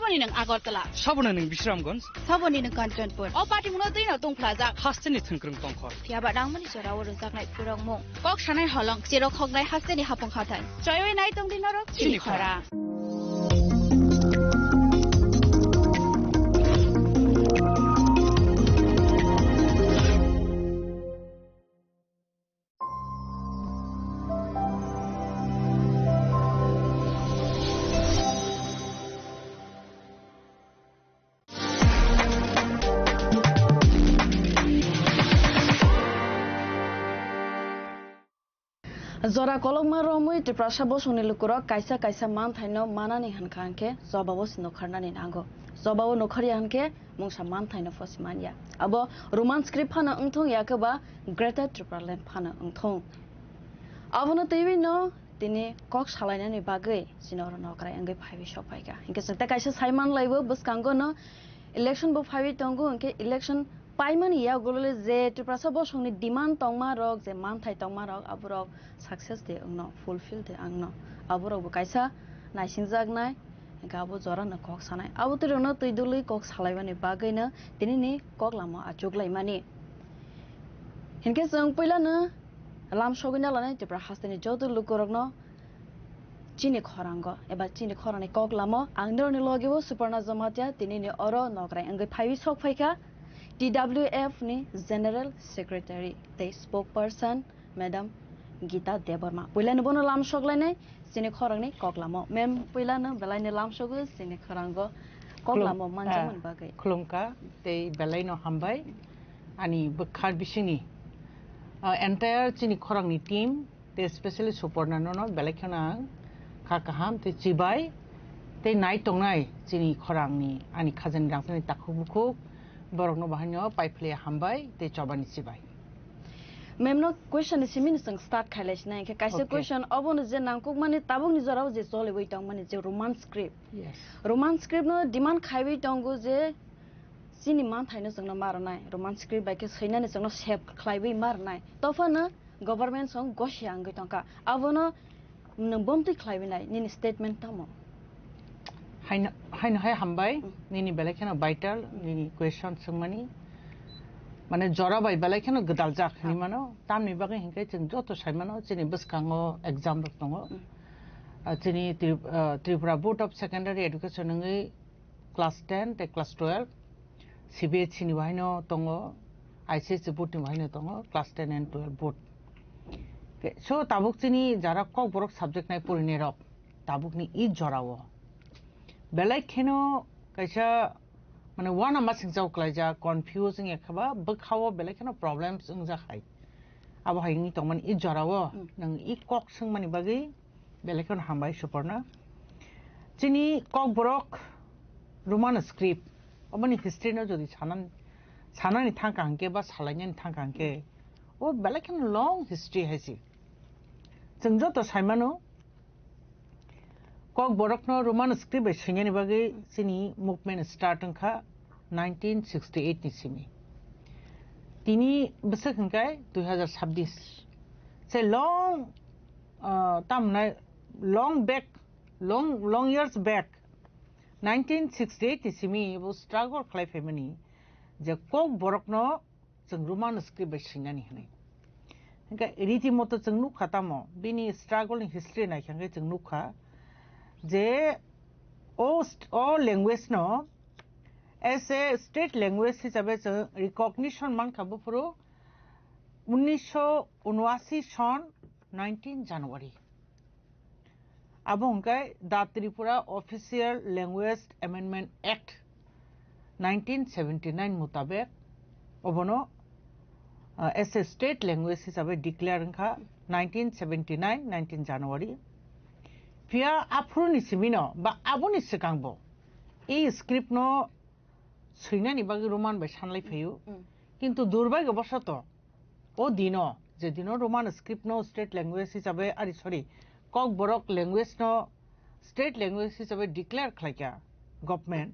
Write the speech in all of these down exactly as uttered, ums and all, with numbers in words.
Saboni nwng Agartala. Saboni nwng Bisramganj. Saboni nwng Kanchanpur. O patimungno twino tungphlajak. Hasteni thwngkwrwng tongkhor. Phiyaba nangmani jorao rwjaknai phurokmung. Kok sanai holong, chero khoknai hasteni hapung hathai. Choiwi nai tongdi norok chini Chini khora. Khora. Jora kolokma romwi Tiprasa bosongni lukurok kaisa kaisa manthaino manani hwnkha hwnkhe jobabo se nukharnani nango. Jobabo nukharya hwnkhe mungsa manthaino phosi manya. Abo Roman script phano wngthung ya khe ba Greater Tipraland phano wngthung. Abono twiwi no tini kok salainani bagwi chini oro nokrai wngwi phaiwi sokphaikha. Hinkhe chwng tei kaisa sai manlaibo bwskango no election bo phaiwi tongo, hinkhe election paimani yagulo le je Tiprasa bosongni demand tongma rok, je manthai tongma rok, aborok success de wngno, fulfill de wngno. Aborokbo kaisa naisingjaknai, hinkhe abo jorano kok sanai. Abo twi rokno twi dului kok salaimani bagwino tinini kok lama achuklaimani. Hinkhe chwng puilano lam sogwi na lanai Tipra hasteni joto lukurokno chini khorango eba chini khorangni kok lamo. Ang norokni loge o Suparna Jamatia tinini oro nokrai wngwi phaiwi sok phaikha T W F ni General Secretary tei Spokesperson Madam Gita Debbarma. Puilano bono lam sok lainai chini khorangni kok lamo. Ma'am, puilano belaino lam sogo chini khorango kok Khulum-, lamo manjakmani ah, bagwi. Khulumkha tei belaino hambai ani bwkhak bisingni, ah, entire chini khorangni team, tei specially Suparna nono belai kheno ang kha kaham tei chibai tei nai tongnai chini khorangni ani khajani rangchakni takhuk bukhuk borokno bahaino paiphle hambai tei chobani chibai. Ma'am no question ni simi ni chwng start khailai sinai, hinkhe kaisa Okay. Question obono je nangkukmani tabukni jorao je choliwi tongmani je Roman script. Yes. Roman script no demand khaiwi tongo je chini manthaino chwngno ma rwnai. Roman script bai khe swinani chwngno save khlaiwi ma rwnai. Tophano government song gosia wngwi tongkha. Abono nwng bomtwi khlaiwi nai, nini statement tamo? Haino, haino hai hambai, Mm. nini belai kheno vital, nini question swngmani. Mane jora bai belai kheno gwdaljak hinwi Ah. mano. Tamni bagwi hinkhe chwng joto sai mano, chini bwskango exam rok tongo. Mm. Ah, chini Tri-, ah, Tripura Board of Secondary Education wngwi class ten tei class twelve, C B S E ni bahaino tongo, I C S E board ni bahaino tongo, class ten and twelve board. Ke-, so tabuk chini jara Kokborok subject nai porinai rok, tabuk ni i jora o belai kheno kaisa mane uanama singjak klaijak, confuse wngya khe ba bwkha o belai kheno problems wngjak hai. Abo hai wngwi tongmani i jora o Hmm. nwng i kok swngmani bagwi belai kheno hambai Suparna. Chini Kokborok Roman script, oboni history no jodi sanan-, sanani thangkha hwnkhe ba salainani thangkha hwnkhe, o belai kheno long history hai se. Chwng joto sai mano, Kokborokno Roman script bai swinani bagwi chini movement start wngkha nineteen sixty-eight ni simi. Tini bwswk hwnkhe dui hazar sabbish. Se long, ah, tamnai long back, long, long years back, nineteen sixty-eight ni simi bo struggle khlai phaimani je Kokborokno chwng Roman script bai swinani hwnwi. Hwnkhe riti moto chwng nukha tamo, bini struggle ni history naikha hwnkhe chwng nukha je o st-, o language no as a state language hisabe chwng recognition mankha buphuru unnisho unuasi son nineteen January. Abo hwnkhe The Tripura Official Language Amendment Act nineteen seventy-nine mutabek obono, uh, as a state language hisabe declare wngkha nineteen seventy-nine, nineteen January. Phiya aphuruni simino ba aboni swkangbo e script no swinani bagwi Roman bai sanlai phaio. Mm. Kintu durbagyo bosoto o dino, je dino Roman script no state language hisabe, ari, sorry, Kokborok language no state language hisabe declare khlaikha government,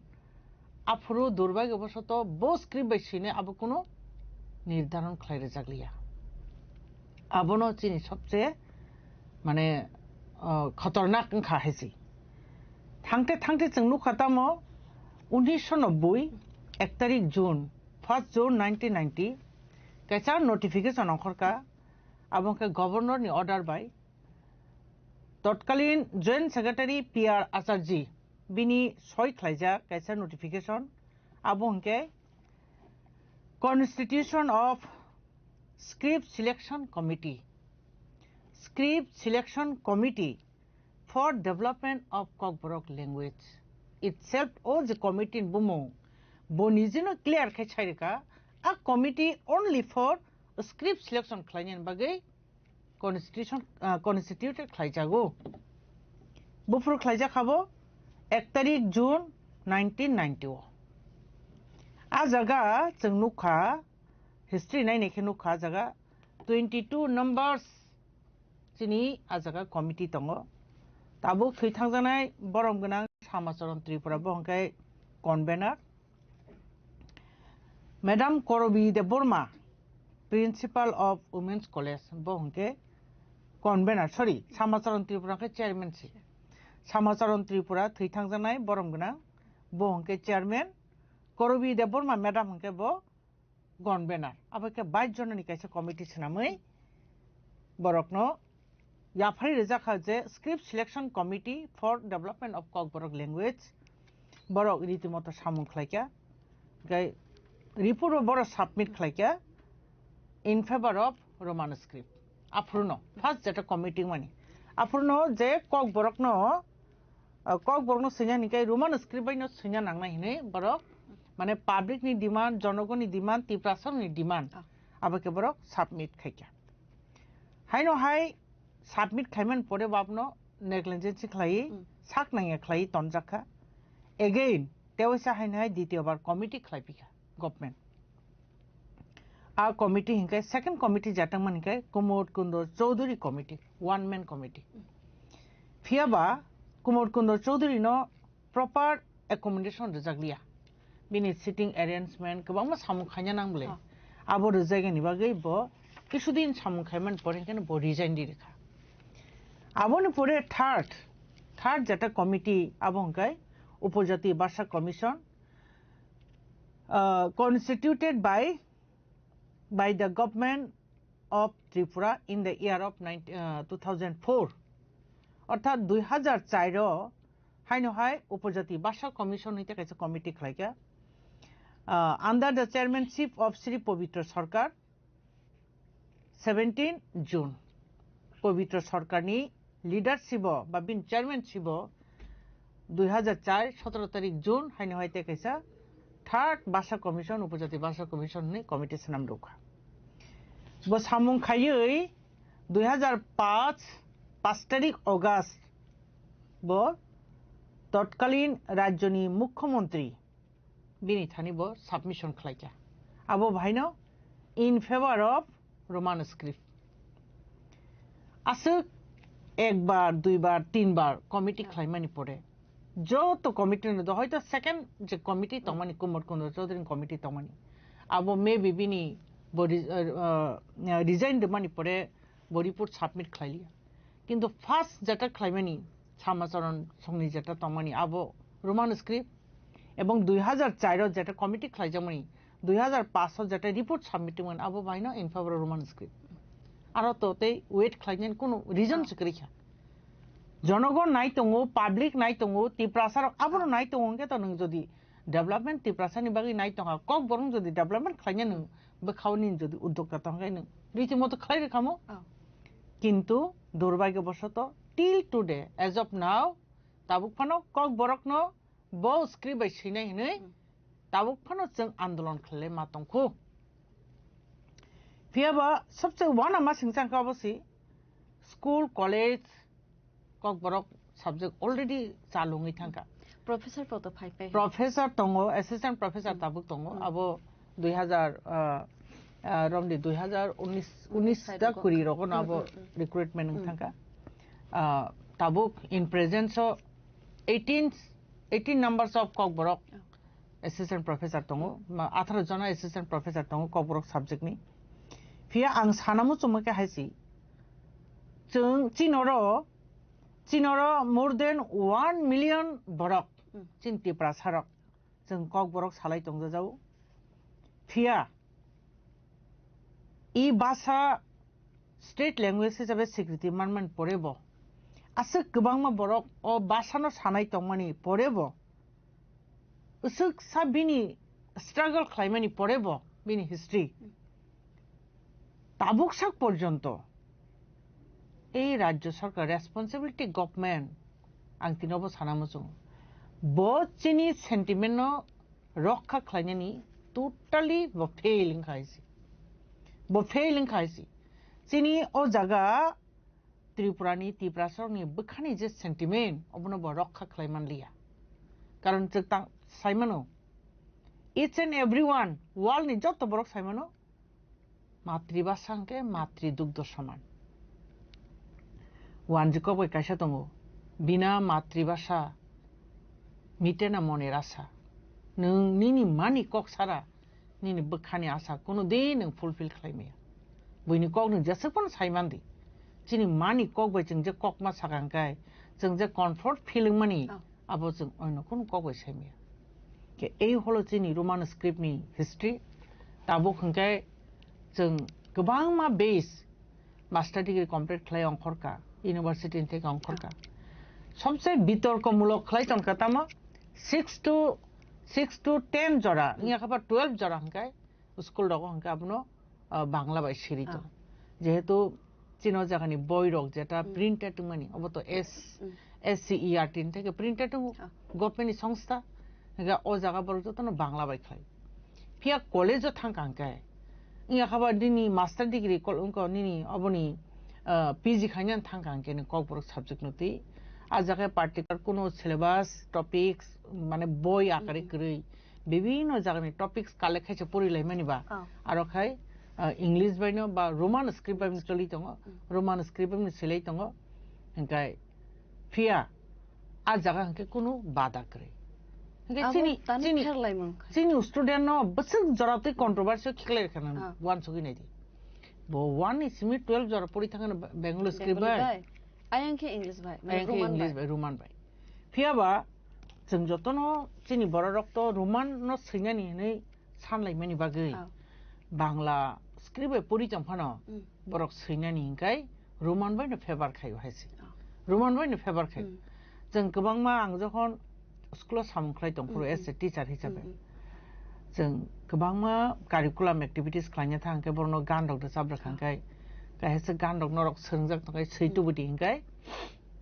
aphuru durbagyo bosoto bo script bai swinai abo kuno nirdharon khlai rwjakliya. Abono chini sobse mane, uh, khotornak wngkha hai se. Thangte thangte chwng nukha tamo, Unisho nobboi, ek tarik June, first June nineteen ninety, kaisa notification ongkhorkha, abo hwnkhe Governor ni order bai totkalin Joint Secretary P R Acharjee bini soi khlaijak kaisa notification, abo hwnkhe Constitution of Script Selection Committee, Script Selection Committee for Development of Kokborok Language itself, o je committee ni bumung, bo nijino clear khe sai rwkha, a committee only for script selection khlainani bagwi constitution, ah, constituted khlaijago. Buphuru khlaijak habo ek tarik June nineteen ninety o. A jaga chwng nukha, history nainai khe nukha, a jaga twenty two numbers chini a jaga committee tongo. Tabuk thwi thangjaknai borom gwnang Samacharan Tripura, bo hwnkhe convener. Madam Korobi Debbarma, Principal of Women's College, bo hwnkhe convener, sorry, Samacharan Tripura hwnkhe chairman se. Samacharan Tripura thwi thangjaknai borom gwnang, bo hwnkhe chairman. Korobi Debbarma madam hwnkhe bo convener. Abo khe bais jonani kaisa committee swnamwi borokno yaphari rijak kha je Script Selection Committee for Development of Kokborok Language, borok riti moto samung khlai kha, hwnkhe report bo borok submit khlai kha in favor of Roman script. Aphuruno first jeta committee mani, aphuruno je Kokborokno, uh, Kokborokno swina hwnkhe Roman script bai no swina nangnai hinwi borok, mane, public ni demand, jonogoni demand, Tiprasarokni demand, Ah. abo khe borok submit khai kha. Haino hai submit khaimani pore bo abono negligence khlaiwi, Hmm. sak nangya khlaiwi tonjak kha. Again, tewaisa haino hai ditiyo bar committee khlai phi kha government. A committee hinkhe second committee jatangmani hinkhe Kumud Kundo Chowdhury committee, one man committee. Phiya ba Kumud Kundo Chowdhury no proper accommodation rijak liya. Bini sitting arrangement kwbangma samung khaina nang bole. Ah. Abo rijagani bagwi bo kisudin samung khaimani pore hinkhe bo resign di rikha. Aboni pore third, third jeta committee abo hinkhe Upojati Basa Commission, uh, constituted by, by the government of Tripura in the year of nineteen, uh, two thousand four. Orthat dui hazar char o haino hai Upojati Basa Commission hwnkhe kaisa committee khlai kha. Uh, under the chairmanship of Sri Pabitra Sarkar, seventeen June, Pabitra Sarkarni leadership o ba bini chairmanship o dui hazar char sotoro tarik June haino hai tei kaisa third Basa Commission, Upojati Basa Commission hwnwi committee swnam rwkha. Bo samung khaiwi dui hazar paanch, paanch tarik August bo totkalin rajyoni mukhyamantri bini thani bo submission khlai kha. Abo bahaino in favor of Roman script. Aswk ekbar, duibar, tinbar committee khlaimani pore, joto committee no do hoito second je committee tongmani, Kumud Kundo Chowdhury committee tongmani, abo maybe bini bo re-, uh, uh, resign rwmani pore bo report submit khlai liya. Kintu first jeta khlaimani, Samacharan songni jeta tongmani, abo Roman script, ebong dui hazar char o jeta committee khlaijakmani, dui hazar paanch o jeta report submit tongmani, abo baino in favor of Roman script. Aro to tei wait khlainani kunu reason se kwrwi kha. Jonogon nai tongo, public nai tongo, Tiprasa rok abono nai tongo, hwnkhe to nwng jodi development Tiprasa ni bagwi nai tongkha, Kokborok jodi development khlaina nwng bwkhao nini jodi uddokta tongkha, nwng riti moto khlai rwkhamo. Oh. Kintu durbagyo bosoto till today, as of now, tabuk phano Kokborokno bo script bai swinai hinwi Hmm. tabuk phano chwng andolon khlai ma tongkhu. Phiya ba sabse wana ma singchang ka bosi school, college, Kokborok subject already chalungwi thangkha. Professor poto phai phai. Professor tongo, assistant professor Hmm. tabuk tongo. Hmm. Abo dui hazar, ah, ah, romdi dui hazar unis, unis Unis ta side kuri rogo no Hmm, abo hmm, hmm. recruitment Hmm. thangkha. Ah, tabuk in presence o eighteen, eighteen numbers of Kokborok Oh. assistant professor tongo, ma, atharo jona assistant professor tongo Kokborok subject ni. Phiya ang sana muchungma khe hai si, chwng chinoro, chinoro more than one million borok, Hmm. chin Tiprasa rok. chwng Kokborok salai tongjajao. Phiya, i basa state language hisabe sikriti manmani porebo, aswk kwbangma borok o basano sanai tongmani porebo, uswk sa bini struggle khlaimani porebo bini history. Tabuk sak porjonto ei rajyo sarkar, responsibility government, ang tinobo sana muchungo, bo chini sentiment no rokha khlainani totally bo fail wngkha hai se. Bo fail wngkha hai se. Chini o jaga Tripura ni, Tiprasarok ni bwkhani je sentiment, obono bo rokha khlai manliya. Karon chwng tang saimano, each and everyone, world ni joto borok saimano, matribhasha hwnkhe matri dugdho soman. Wanjwi kok bai kaisa tongo, bina matribhasha mitena mone rasa. Nwng nini mani kok sara nini bwkhani asa kuno din nwng fulfill khlai maya. Buini kok nwng jeswk phano sai mandi. Chini mani kok bai chwng je kok ma sakha hwnkhe, chwng je comfort feeling mani, Oh. abo chwng oino kuno kok bai sai maya. Ke ei holo chini Roman script ni history. Tabuk hwnkhe chwng kwbangma base master degree complete khlai ongkhorka, university ni theke ongkhorka. Somse bitorko mulok khlai tongkha tamo six to, six to ten jora, wngya kha ba twelve jora hwnkhe school rogo hwnkhe abono, ah, Bangla bai siri tong. Ah. Jehetu chino jagani boirok jeta Hmm. printed wngmani, obo to S, Hmm. S C E R T ni theke printed wngo, Ah. government ni songstha. Hwnkhe o jaga borok jotono Bangla bai khlai. Phiya college o thangkha hwnkhe, wngya kha ba nini master degree kol-, wngkha nini oboni, ah, P G khainani thangkha hwnkhe nini Kokborok subject no twi. A jaga particular kuno syllabus, topics, mane boi akare Hmm. kwrwi. Bibinno jagani topics collect khaise pori laimani ba. Oh. Aro khai, ah, English bai no ba Roman script bai no choli tongo. Mm. Roman script bai no silai tongo. Hingkai phiya a jaga hingke kunu bada kwrwi. Hingke Abo chini, tani chini, pherlaimung kha. Chini student no bwswk jora twi controversy khiklai kha nang Ah. uansugwi naidi. Bo one ni simi twelve jora pori thangano Bengali script Bengali bai. bai. Ayang khe English bai, mane Ayang khe Roman English bai. bai, Roman bai. Phiya ba, chwng jotono chini bororok to Roman no swinani hinwi sanlaimani bagwi Oh. Bangla script bai pori tong phano Mm. borok swinani hinkai Roman bai no favor khaio hai se. Oh. Roman bai no favor khaio. Mm. Chwng kwbangma ang jokhon school o samung khlai tong phuru Mm, as a mm. teacher hisabe. Mm, mm. Chwng kwbangma curriculum activities khlaina thang khe borokno gan rok rwchap rwkha Oh. hwnkhe kaisa gan rok norok swrwngjak tongkhe swi Mm. tubudi hwnkhe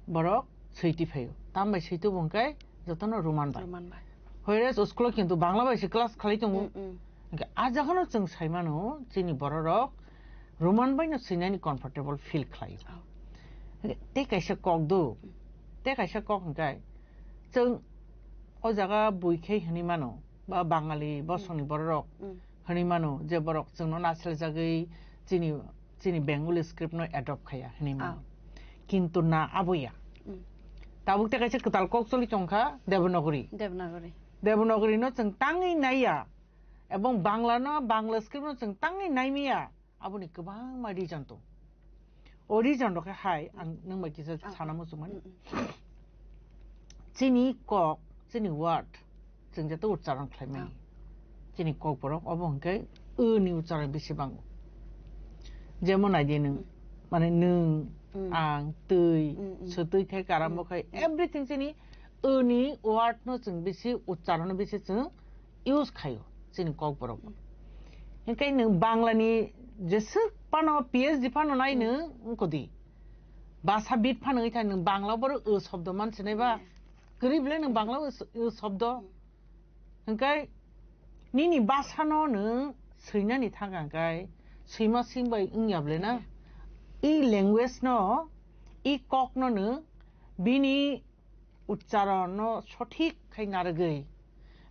borok switi phaio. Tambai switi bo hwnkhe jotono Roman bai. Roman bai. Whereas school o kintu Bangla bai se class khlai tongo. Mm, mm. Hwnkhe a jagano chwng sai mano chini bororok Roman bai no swinani comfortable feel khlaio. Oh. Hwnkhe tei kaisa kok do, tei kaisa kok hwnkhe chwng o jaga bui khe hwnwi mano ba Bangali bosongni bororok Mm. hwnwi mano je borok chwngno nasilajagwi chini, chini Bengali script no adopt khaya hwnwi mano. Ah. Kintu na abo ya. Mm. Tabuk tei kaisa kwtal kok choli tongkha Devanagari. Devanagari. Devanagari no chwng tangwi naiya. Ebong Bangla no, Bangla script no chwng tangwi naimaya. Aboni kwbangma reason tong. O reason rok khe hai ang nwng bai kisa Ah. sana muchungmani. Mm, mm. Chini kok, chini word, chwng jeto uchcharon khlai mani. Ah. Chini kok borok obo hwnkhe o ni uchcharon bisi bango. Jemon naidi nwng, Mm. mane nwng, Mm. ang, twi, Mm, mm. swtwi thai karamo Mm, khai, mm. everything chini o ni word no chwng bisi uchcharon bisi chwng use khaio chini kok borok. Hingke nwng Bangla ni jeswk phano P H D phano nai nwng wngkodi. Basa bit phano wngkha nwng Bangla borok o sobdo mansinai ba. Kwrwi bwle nwng Bangla o s-, o sobdo. Hingke nini basa no nwng swinani thangkha hingke swima swing bai wngya bwle na. I language no, i kok no nwng bini uchcharon no sothik khai narwgwi,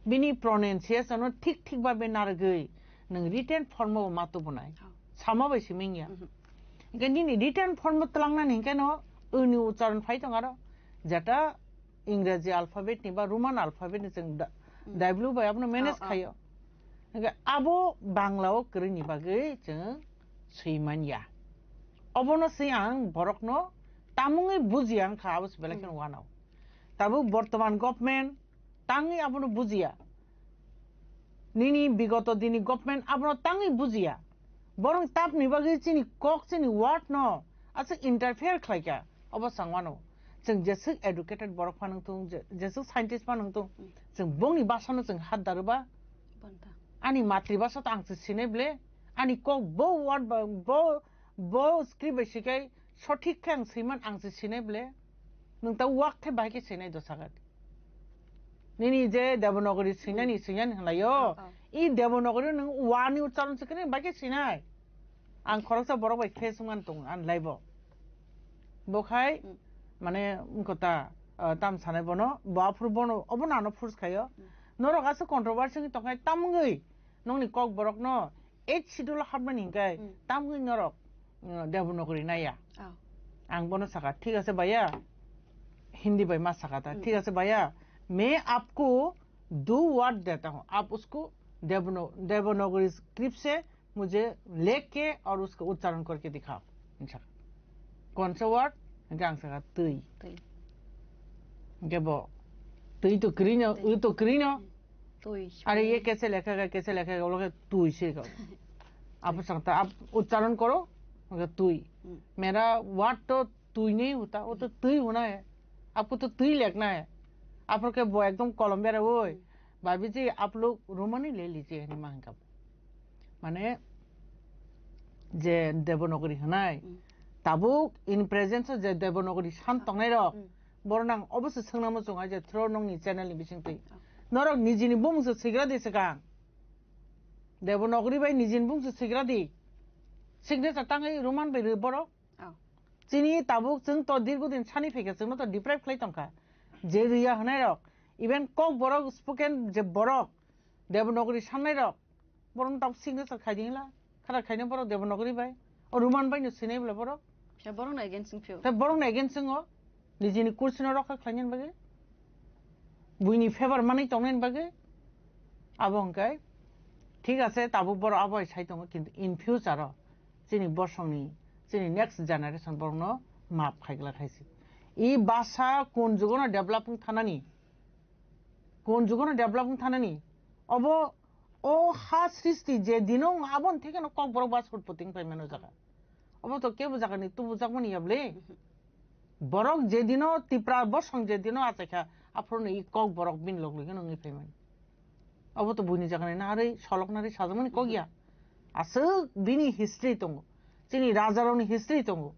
bini pronunciation no thik thik babe narwgwi nwng written form o ma tubunai. Oh. Sama bai simi wngya. Mhm. Hingke nini written form o twlangnani hingke no o ni uchcharon phai tong aro, jeta Ingraji alphabet ni ba Roman alphabet ni chwng da-, Mm. W bai abono manage Oh, oh. khaio. Hingke abo Bangla o kwrwini bagwi chwng swi manya. Obono se ang borokno tamungwi bujiya wngkha, abo se belai kheno Hmm. uanao. Tabuk bortoman government tangwi abono bujiya. Nini bigoto dini government abono tangwi bujiya. Borong tapni bagwi chini kok, chini word no aswk interfere khlaikha. Obo changmano. Chwng jeswk educated borok phano wngthung, je-, jeswk scientist phano wngthung, chwng bongni bwsano chwng hat daruba. Ani matribwsa to ang se sinai ble. Ani kok bo word ba, bo, bo script bai sikai sothik khe ang swiman ang se sinai ble. Nwng ta wak khe bahai khe sinai do sagat. Nini je Devanagari swinani, swinani hwnlaio. Oh, oh. I Devanagari nwng wani uchcharon se khe bahai khe sinai. Ang khoroksa borok bai khe sungman tong an laibo. Bo khai, mane, wngkha ta, ah, tam sanai bono, bo aphuru bono, obo nano force khaio. Norok aswk controversy wngwi tongkhai, tamungwi nokni kok borokno eighth schedule hapmani hinkhe, tamungwi norok, mm, Devanagari naiya. Oh. Ang bono saka, "Thik ase bhaiya," Hindi bai ma saka ta, "Thik ase bhaiya, main aapko do what deta hoon, aap usko Devano-, Devanagari script se mujhe lekh ke aur usko uchcharan karke dikhao." Hinkhe, "Kaun sa word?" Hinkhe ang saka, "Twi." Twi. Hinkhe bo, "Twi to krino, u to krino." Twi. Are ye kaise lekha gaya, kaise lekha gaya, bole, "Twi se." Aap saka ta, "Aap uchcharan karo." Hinkhe, "Twi." Hmm. Mera word to twi nahi hota, wo to twi hona hai. Aapko to twi lekhna hai. Aphuru khe bo ekdom kolom bera, "Oi, bhabi ji, aap log Romani le lijiye," hinwi ma hinkha. Mane, je Devanagari hwnai, tabuk in presence o je Devanagari san tongnai rok, borok nang obo se swngna muchung hai je through nokni channel ni bisingtwi. Norok nijini bumung se swigra di swkang. Devanagari bai nijini bumung se swigra di. Signature tangwi Roman bai rw borok. Oh. Chini tabuk chwng to dirgo din sani phaikha, chwngno to deprive khlai tongkha. Je riya hwnai rok, even kok borok spoken je borok, Devanagari sannai rok, borok tabuk signature khai di hwnla, khara khaina borok Devanagari bai, o Roman bai no sinai bwla borok. Khe borok no against wng phio. Khe borok no against wngo, nijini kursi no rokha khlaina bagwi, buini favor manwi tongna bagwi, abo hwnkhe thik ase, tabuk borok abo hai sai tongo, kintu in future o chini bosongni, chini next generation borokno map khaigwlak hai se. I basa kun jugono develop wng thanani, kun jugono develop wng thanani, obo o ha srishti je dino wng aboni thekeno kokborok bas utpoti wng paimano jaga. Obo to kebo jagani tubujakmani ya bwle. Borok je dino Tipra bosong je dino achaikha, aphuru i kokborok bini log logi wngwi phaimani. Obo to buini jagani narwi, solok narwi sajakmani kok ya. Aswk bini history tongo. Chini rajarokni history tongo.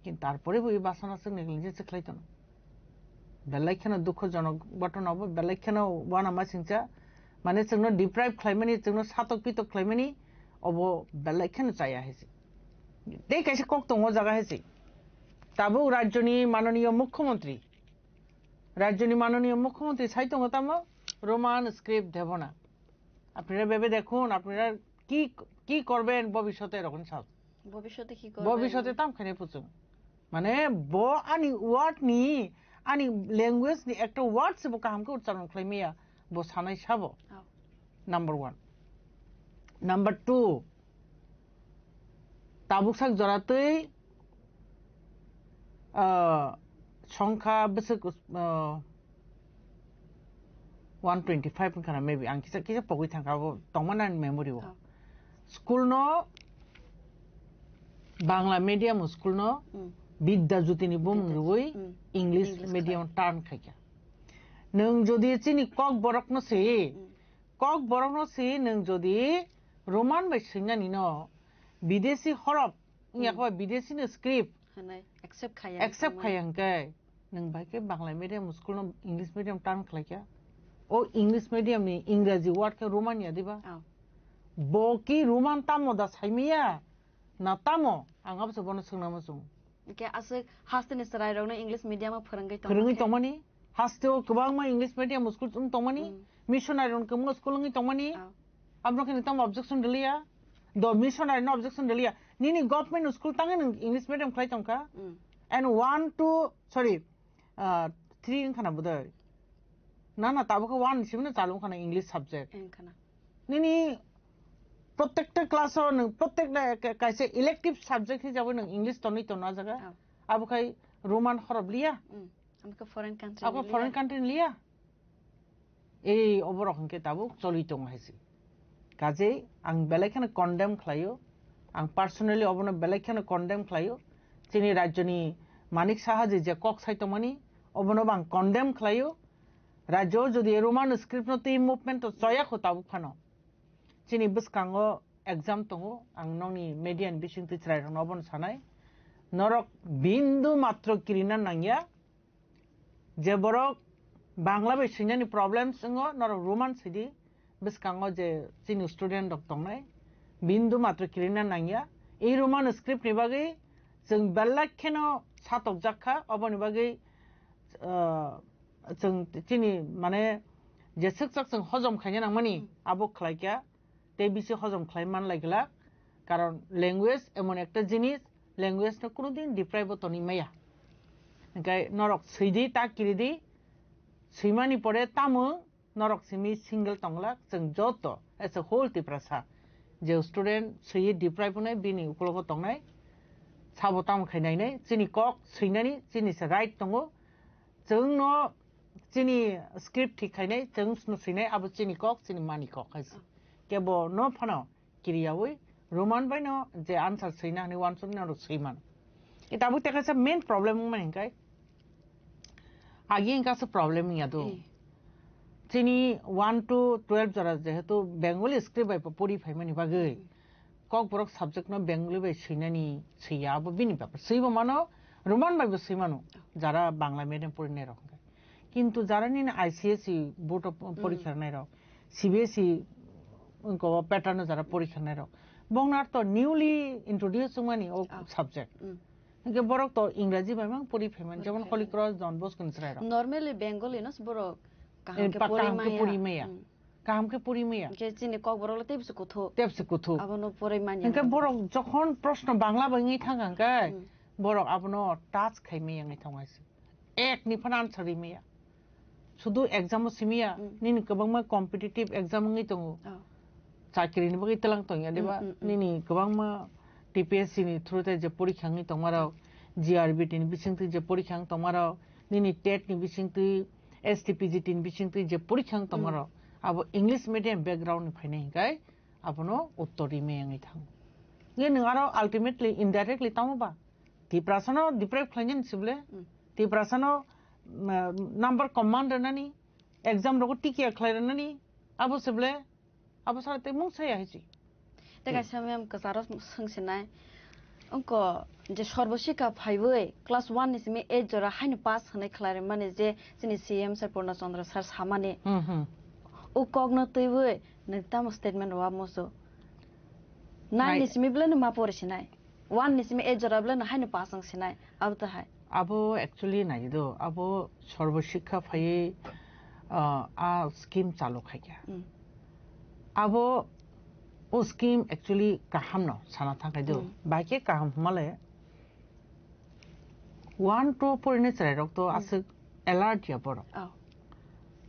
Kintu tarpore bo i basana chwng negligence se khlai tono. Belai kheno dukhojonok ghotona obo, belai kheno uanama singcha. Mane chwngno deprive khlaimani, chwngno satok pitok khlaimani, obo belai kheno chaya hai se. Tei kaisa kok tongo o jaga hai se. Tabuk rajyoni mananiyo mukhyamantri. রাজ্যনি মাননীয় মুখ্যমন্ত্রী sai tongo tamo Roman script দেব না। আপনারা ভেবে দেখুন, আপনারা কি, কি করবেন ভবিষ্যতে এরকম সব। ভবিষ্যতে কি করবেন? ভবিষ্যতে tam khainai puchung. Mane bo ani word ni, ani language ni ekta word se bo kaham khe uchcharon khlai maya, bo sanai sabo. Oh. Number one. Number two, tabuk sak jora twi, ah, songkha bwswk, ah, one twenty five wngkha na, maybe ang kisa, kisa pogwi thangkha, abo tongmani ani memory o. Oh. School no Bangla medium school no Hmm. Bidya Jyoti ni bumung Bidya rwui Jyoti. Hmm. English English medium kha. Turn khaikha. Nwng jodi chini kok borok no se Hmm. Kok borok no si nwng jodi Roman bai swingnani no bidesi horop wngya Hmm. khe ba bidesi no script Hanai, accept khaya accept wngkha khaya hwnkhe nwng bai khe Bangla medium school no English medium turn khlai kha. O English medium ni Engraji word khe Roman ya diba? Oh. Bo ki Roman tamo da saimaya? Na tamo? Ang abo se bono swngna muchung. Hwnkhe aswk hasteni chwrairokno English medium-o phwrwngwi tongma Phwrwngwi khe? Tongmani? Hasteo kwbangma English medium school wng tongmani? Mm. Missionary rok kwbangma school wngwi tongmani? Ah. Aboni khe nwng tamo objection rwliya? Do missionary no objection rwliya. Nini government school tangwi nwng English medium khlai tongkha? Mm. And one, two, sorry, ah, three wngkha na bodoi? Na, na, tabuk khe one ni simi no chalu wngkha na English subject. Wngkha na. Nini protekta class o nwng protekta ka-, kaisa elective subject hisabe nwng English tonwi tono ah jaga. Oh. Abo khai Roman horop liya. Mm. Abo khe foreign country Abo ni foreign liya. Country ni liya. Ei oborok hwnkhe tabuk choli tongo hai se. Kajei ang belai kheno condemn khlaio, ang personally obono belai kheno condemn khlaio. Chini rajyoni Manik Saha ji je kok sai tongmani, obono bo ang condemn khlaio. Rajyo jodi Roman script no twi movement to choya kho tabuk phano. Chini bwskango exam tongo, ang nokni media ni bisingtwi chwrairokno obono sanai. Norok bindu matro kirina nangya, je borok Bangla bai swinani problems wngo, norok Roman swidi, bwskango je chini student rok tongnai, bindu matro kirina nangya. I Roman script ni bagwi chwng belai kheno satokjak kha, oboni bagwi, ah, chwng chini mane je swkchak chwng hojom khaina nangmani abo khlaikha. Tei bisi hojom khlai man lai glak, karon language emon ekta jinis, language no kuno din deprive bo tonwi maya. Hingkai norok swidi ta kiridi, swimani pore tamo norok simi single tonglak, chwng joto as a whole Tiprasa je student swiwi deprive wngnai bini ukologo tongnai, sabo tamo khai nainai, chini kok swinani chini se right tongo, chwngno chini script thik khainai, chwng swnwi swinai, abo chini kok, chini mani kok hai se. Kebo no phano kiriyawi Roman bai no je answer swina hwnwi uansukni norok swi mano. Tabuk tei kaisa main problem wngmani hwnkhe, agi hwnkhe aswk problem wngya do. Eh. Chini one to twelve jora jehetu Bengali script bai pori phaimani bagwi, Kokborok subject no Bengali bai swinani swiya, abo bini bepar. Swibo mano, Roman bai bo swi mano, jara Bangla medium porinai rok hwnkhe. Kintu jara nini I C S E board of porikha rwnai rok, C B S E ko pattern o jara porikha rwnai rok, bongnar to newly introduce wngmani o subject. Hwnkhe borok to Ingraji bai mang pori phaimani, jemon Holy Cross, Don Bosco ni chwrai rok. Normally Bengali no borok kaham khe pori maya. Kaham khe pori maya. Hwnkhe chini Kokborok le tebse kuthuk. Tebse kuthuk. Abono pori manya. Hwnkhe borok jokhon proshno Bangla bai wngwi thang kha hwnkhe, borok abono touch khai maya wngwi thang hai se. Ek ni phano answer ri maya. Sudu exam o simi ya, nini kwbangma competitive exam wngwi tongo. Chakri ni bagwi tlang tong ya, diba? Nini kwbangma T P S C ni through te je porikha wngwi tongma rok, G R B T ni bisingtwi je porikha wng tongma rok, nini tet ni bisingtwi, S T P G T ni bisingtwi je porikha wng tongma rok, abo English medium background ni phainai hwnkhe abono uttor ri maya wngwi thango. Nge nwng aro ultimately, indirectly tamo ba? Tiprasano deprive khlainani sible? Tiprasano, mm, number command rwnani, exam rogo tikia khlai rwnani, abo sible? Abo sara tei mung saya hai si. Tei kaisa mem kwcharo swngsinai. Wngko je Sarva Shiksha phaiwi class one ni simi eight jora haino pass hwnwi khlai rwmani je chini C M sir Purna Chandra sir samani. Hmm, hmm. O kokno twiwi nwng tamo statement rwa musu. Nine ni simi belai no ma pori sinai. One ni simi eight jora belai no haino pass wng sinai. Abo to hai. Abo actually nai do, abo Sarva Shiksha phaiwi, ah, a scheme chalu khaikha. Hmm. Abo o scheme actually kaham no sana thangkhai do. Hmm. Bai khe kaham hwnmale one to porinai chwrai rok to aswk alert ya borok. Oh.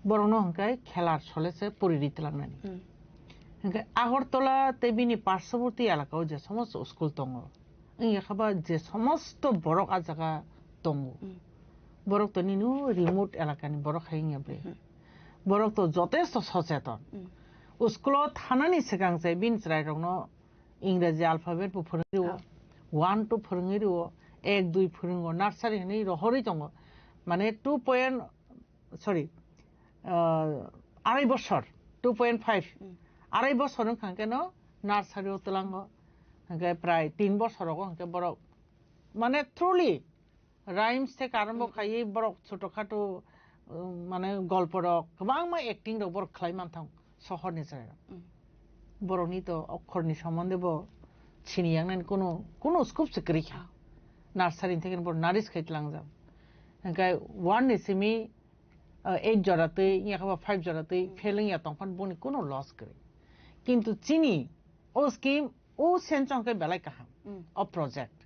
Borokno hwnkhe khelar sole se pori ri twlangnani. Hmm. Hwnkhe Agartala tei bini parshoboti elakao je somosto school tongo, wngya khe ba je somosto borok a jaga tongo, hmm, borok to nini o remote elakani borok hai wngya ble. Hmm. Borok to jotesto socheton. Hmm. School o thanani swkang se bini chwrai rokno Ingraji alphabet bo phwrwngwi rwo, ah, one to phwrwngwi rwo, ek dui phwrwngo, nursery hwnwi rohorwi tongo. Mane two point, sorry, ah, arai bosor, two point five. Hmm. Arai bosor wngkha hwnkhe no nursery o twlango, hwnkhe prai tin bosor rogo hwnkhe borok, mane truly rhymes theke arombo khaiwi borok choto khato, um, mane golpo rok kwbangma acting rok borok khlai manthang sohor ni chwrai rok. Mm. Borok ni to okhor ni somonde bo sini yang nani kuno, kuno scope se kwrwi kha. Ah. Nursery theke borok naris khai tlangjak. Hwnkhe one ni simi, uh, eight jora twi, yakha ba five jora twi, mm, fail wngya tongphan boni kuno loss kwrwi. Kintu chini o scheme O sense hwnkhe belai kaham, mm, o project.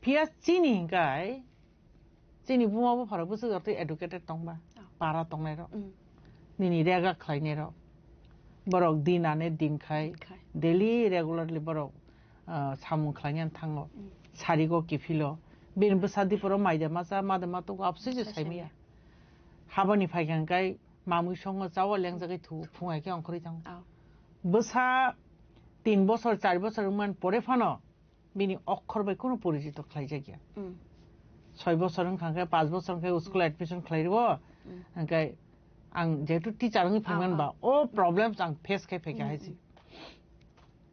Phiya chini hwnkhe chini buma bupharo bwswk jotoi educated tongba, oh, para tongnai rok, mm, nini rega khlainai rok, borok din ane din khai, din khai, daily regularly borok, ah, samung khlainani thango, mm, sarigo kiphilo, bini bwsa diporo maida masa, mada matogo absui se saimaya. Saimaya. Habani phaikha hwnkhe Mamui songo chawo lengjagwi thu phungai khe ongkhorwi thango. Bwsa tin bosor, char bosor wngmani pore phano bini okhor bai kunu porijito khlaijakya. Soi bosor wngkha khe, pas bosor wngkha khe school admission khlai rwo. Hwnkhe ang jehetu teacher wngwi phaimani ba, o problems ang face khai phaikha hai se.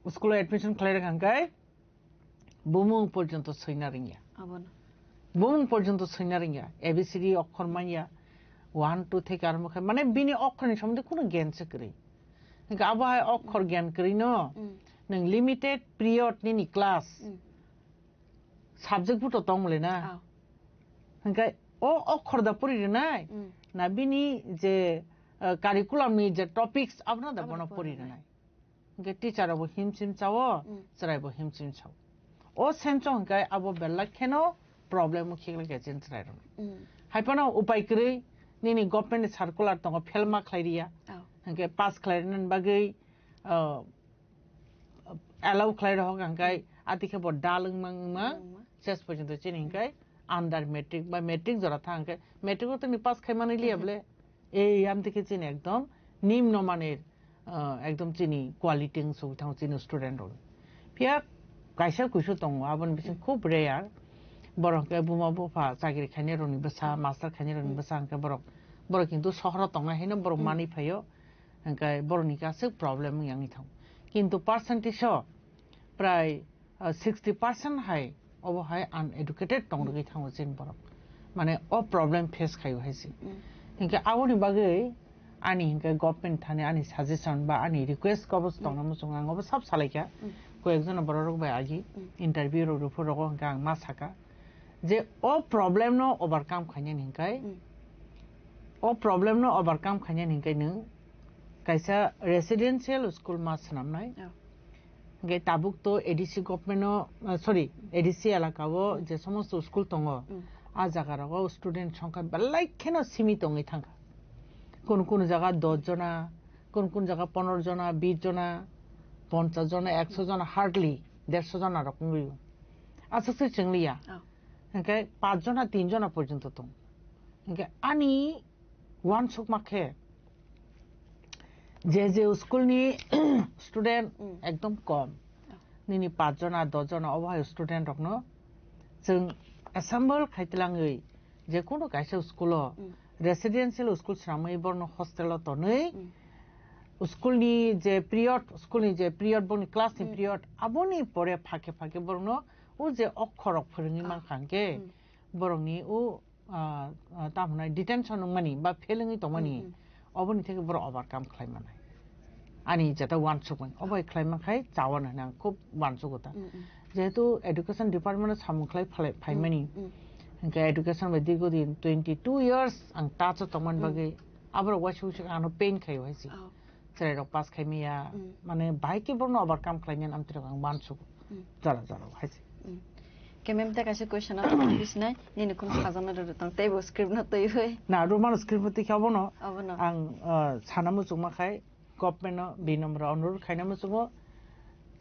School admission khlai rwkha hwnkhe bumung porjonto soina rwngya. Bumung porjonto soina rwngya. A B C D okhor manya. One, two theke arombo khai. Mane bini okhorni somondi kunu gyan se kwrwi. Hwnkhe abo hai okhor gyan kwrwi no, nwng limited period nini class. Subject bo to tong le na. Hwnkhe o okhor da pori rwnai. Na bini je, uh, curriculum ni je topics abono da bono pori rwnai. Hwnkhe teacher rok bo himchim chao, chwrai bo himchim chao. O sense o hwnkhe abo belai kheno problem o khiklai khe chini chwrai rok. Hai phano upai kwrwi nini government ni circular tongo, fail ma khlai riya. Hwnkhe pass khlai rwna bagwi, uh, allow khlai rok hwnkhe ati khe bo dal wngma wngma ses porjonto chini hwnkhe under matric ba matric jora thang hwnkhe matric o tini pass khai manwi liya bole. Ei amtwi khe chini ekdom nimno manir, ah, ekdom chini quality wng sugwi thango chini student rok. Phiya kaisa kuisu tongo, aboni bising khub rare. Borok hwnkhe buma bupha chakri khainai rokni bwsa, master khainai rokni bwsa hwnkhe borok, borok kintu sohoro tongnai haino borok manwi phaio. Hwnkhe borokni aswk problem wng yangwi thango. Kintu percentage o prai, ah, sixty percent hai obo hai uneducated tong rwgwi thango chini borok. Mane o problem face khaio hai se. Hinkhe aboni bagwi ani hinkhe government thani ani suggestion ba ani request kobo tongna muchung ang obo sab salaikha. Koyekjona borok rok bai agi interview rok rwphuru rogo hinkhe ang ma saka je o problem no overcome khainani hinkhai, o problem no overcome khainani hinkhai nwng kaisa residential school ma swnamnai. Hwnkhe tabuk to A D C government o, ah, sorry, A D C elaka o je somosto school tongo, ah jaga rogo student songkha belai kheno simi tongwi thangkha. Kun kun jaga dos jona, kun kun jaga pondro jona, bis jona, ponchas jona, ekso jona, hardly derso jona rok wngwi. Aswk se chwngliya. Hwnkhe paanch jona, tin jona porjonto tong. Hwnkhe ani uansukma khe je je school ni student ekdom kom, nini paanch jona, dos jona obo hai student rokno chwng assemble khai twlangwi je kunu kaisa school o, residential school swnamwi borokno hostel o tonwi school ni je period, school ni je period, borokni class ni period, aboni pore phake phake borokno o je okhor rok phwrwngwi mankha hwnkhe borokni o ah, ah, tamo hwnai detention wngmani ba fail wngwi tongmani, oboni theke borok overcome khlai manai. Ani jeta uansukmani obo hai khlai mankhai chawano hwnwi ang khub uansugo ta. Jehetu education department o samung khlai phalai phaimani, hwnkhe education bai dirgo din twenty two years ang touch o tongmani bagwi aborok waisa waisa ano pain khaio hai se. Chwrai rok pass khai maya, mane bahai khe borokno overcome khlai maya amtwi rok ang uansugo. Jora jora hai se. Khe mem tei kaisa question no tong bisinai, nini khum sajana rw tong tei bo script no twiwi. Na, Roman script bo tikhe obono. Obono. Ang, ah, sana muchungma khai government no bini nombor o onurod khaina muchungo.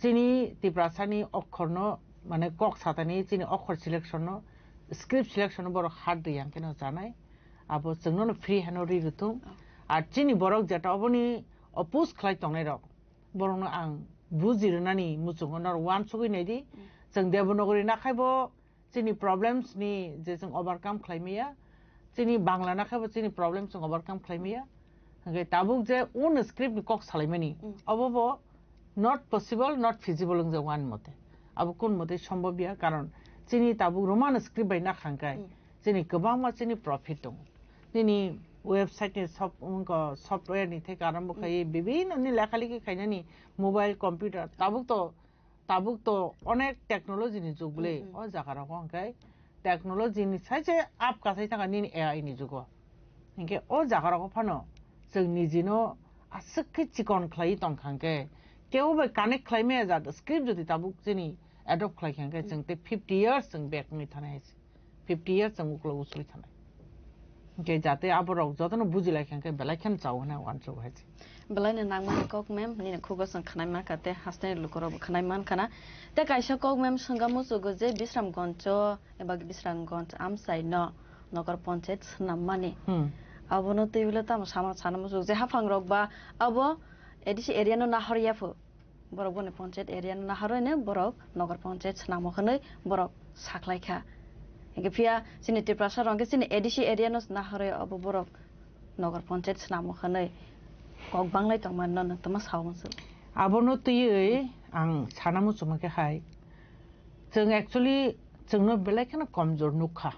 Chini Tiprasa ni okhor no, mane kok satani chini okhor selection no, script selection no borok hard riyang khe no chanai. Abo chwngno no free hano ri rwthung. Ar chini borok jeta oboni oppose khlai tongnai rok, borokno ang buji rwnani muchungo norok uansugwi naidi. Chwng Devanagari nakhai bo chini problems ni je chwng overcome khlai maya, chini Bangla nakhai bo chini problems chwng overcome khlai maya. Hwnkhe tabuk je un script ni kok salaimani, obo bo not possible, not feasible wngjago ani mote. Abo kun mote sombobya, karon chini tabuk Roman script bai nakhang kai, chini kwbangma chini profit tongo. Nini website ni sof-, wngkha software ni theke arombo khai bibinno ni lekha likhi khainani mobile, computer, tabuk to, tabuk to onek technology ni jug bwle. O jaga rogo hwnkhe technology ni sai se up kasai thangkha nini A I ni jugo. Hinkhe o jaga rogo phano chwng nijino aswk khe chikon khlaiwi tongkha hwnkhe, kebo bai connect khlai maya jat script jodi tabuk chini adopt khlai kha hwnkhe chwng tei fifty years chwng back wngwi thani hai se. Fifty years chwng uklo usui thanai. Hinkhe jate aborok jotono bujilai kha hinkhe belai kheno chao hwnwi ang uansukgo hai se. Belai no nangmani kok mem, nini khugo chwng khnai mankha tei haste ni lukurok bo khnai mankha na. Tei kaisa kok mem swngkha muchungo je Bisramganj o eba Bisramganj amchai no nokar ponchayat swnammani. Hmm. Abono twi bwle tamo sama sana muchuk je haphang rok ba abo A D C area no nahor ya pho. Borok boni panchayat area no nahorwi ne borok nogor panchayat swnamo hwnwi borok saklai kha. Hingke phiya chini Tiprasa rok hingke chini A D C area no nahorwi abo borok nogor panchayat swnamo hwnwi kok banglai tongmani no nwng tongma sao muchuk. Abono twiwi ang sana muchungma khe hai, chwng actually chwngno belai kheno komjor nukha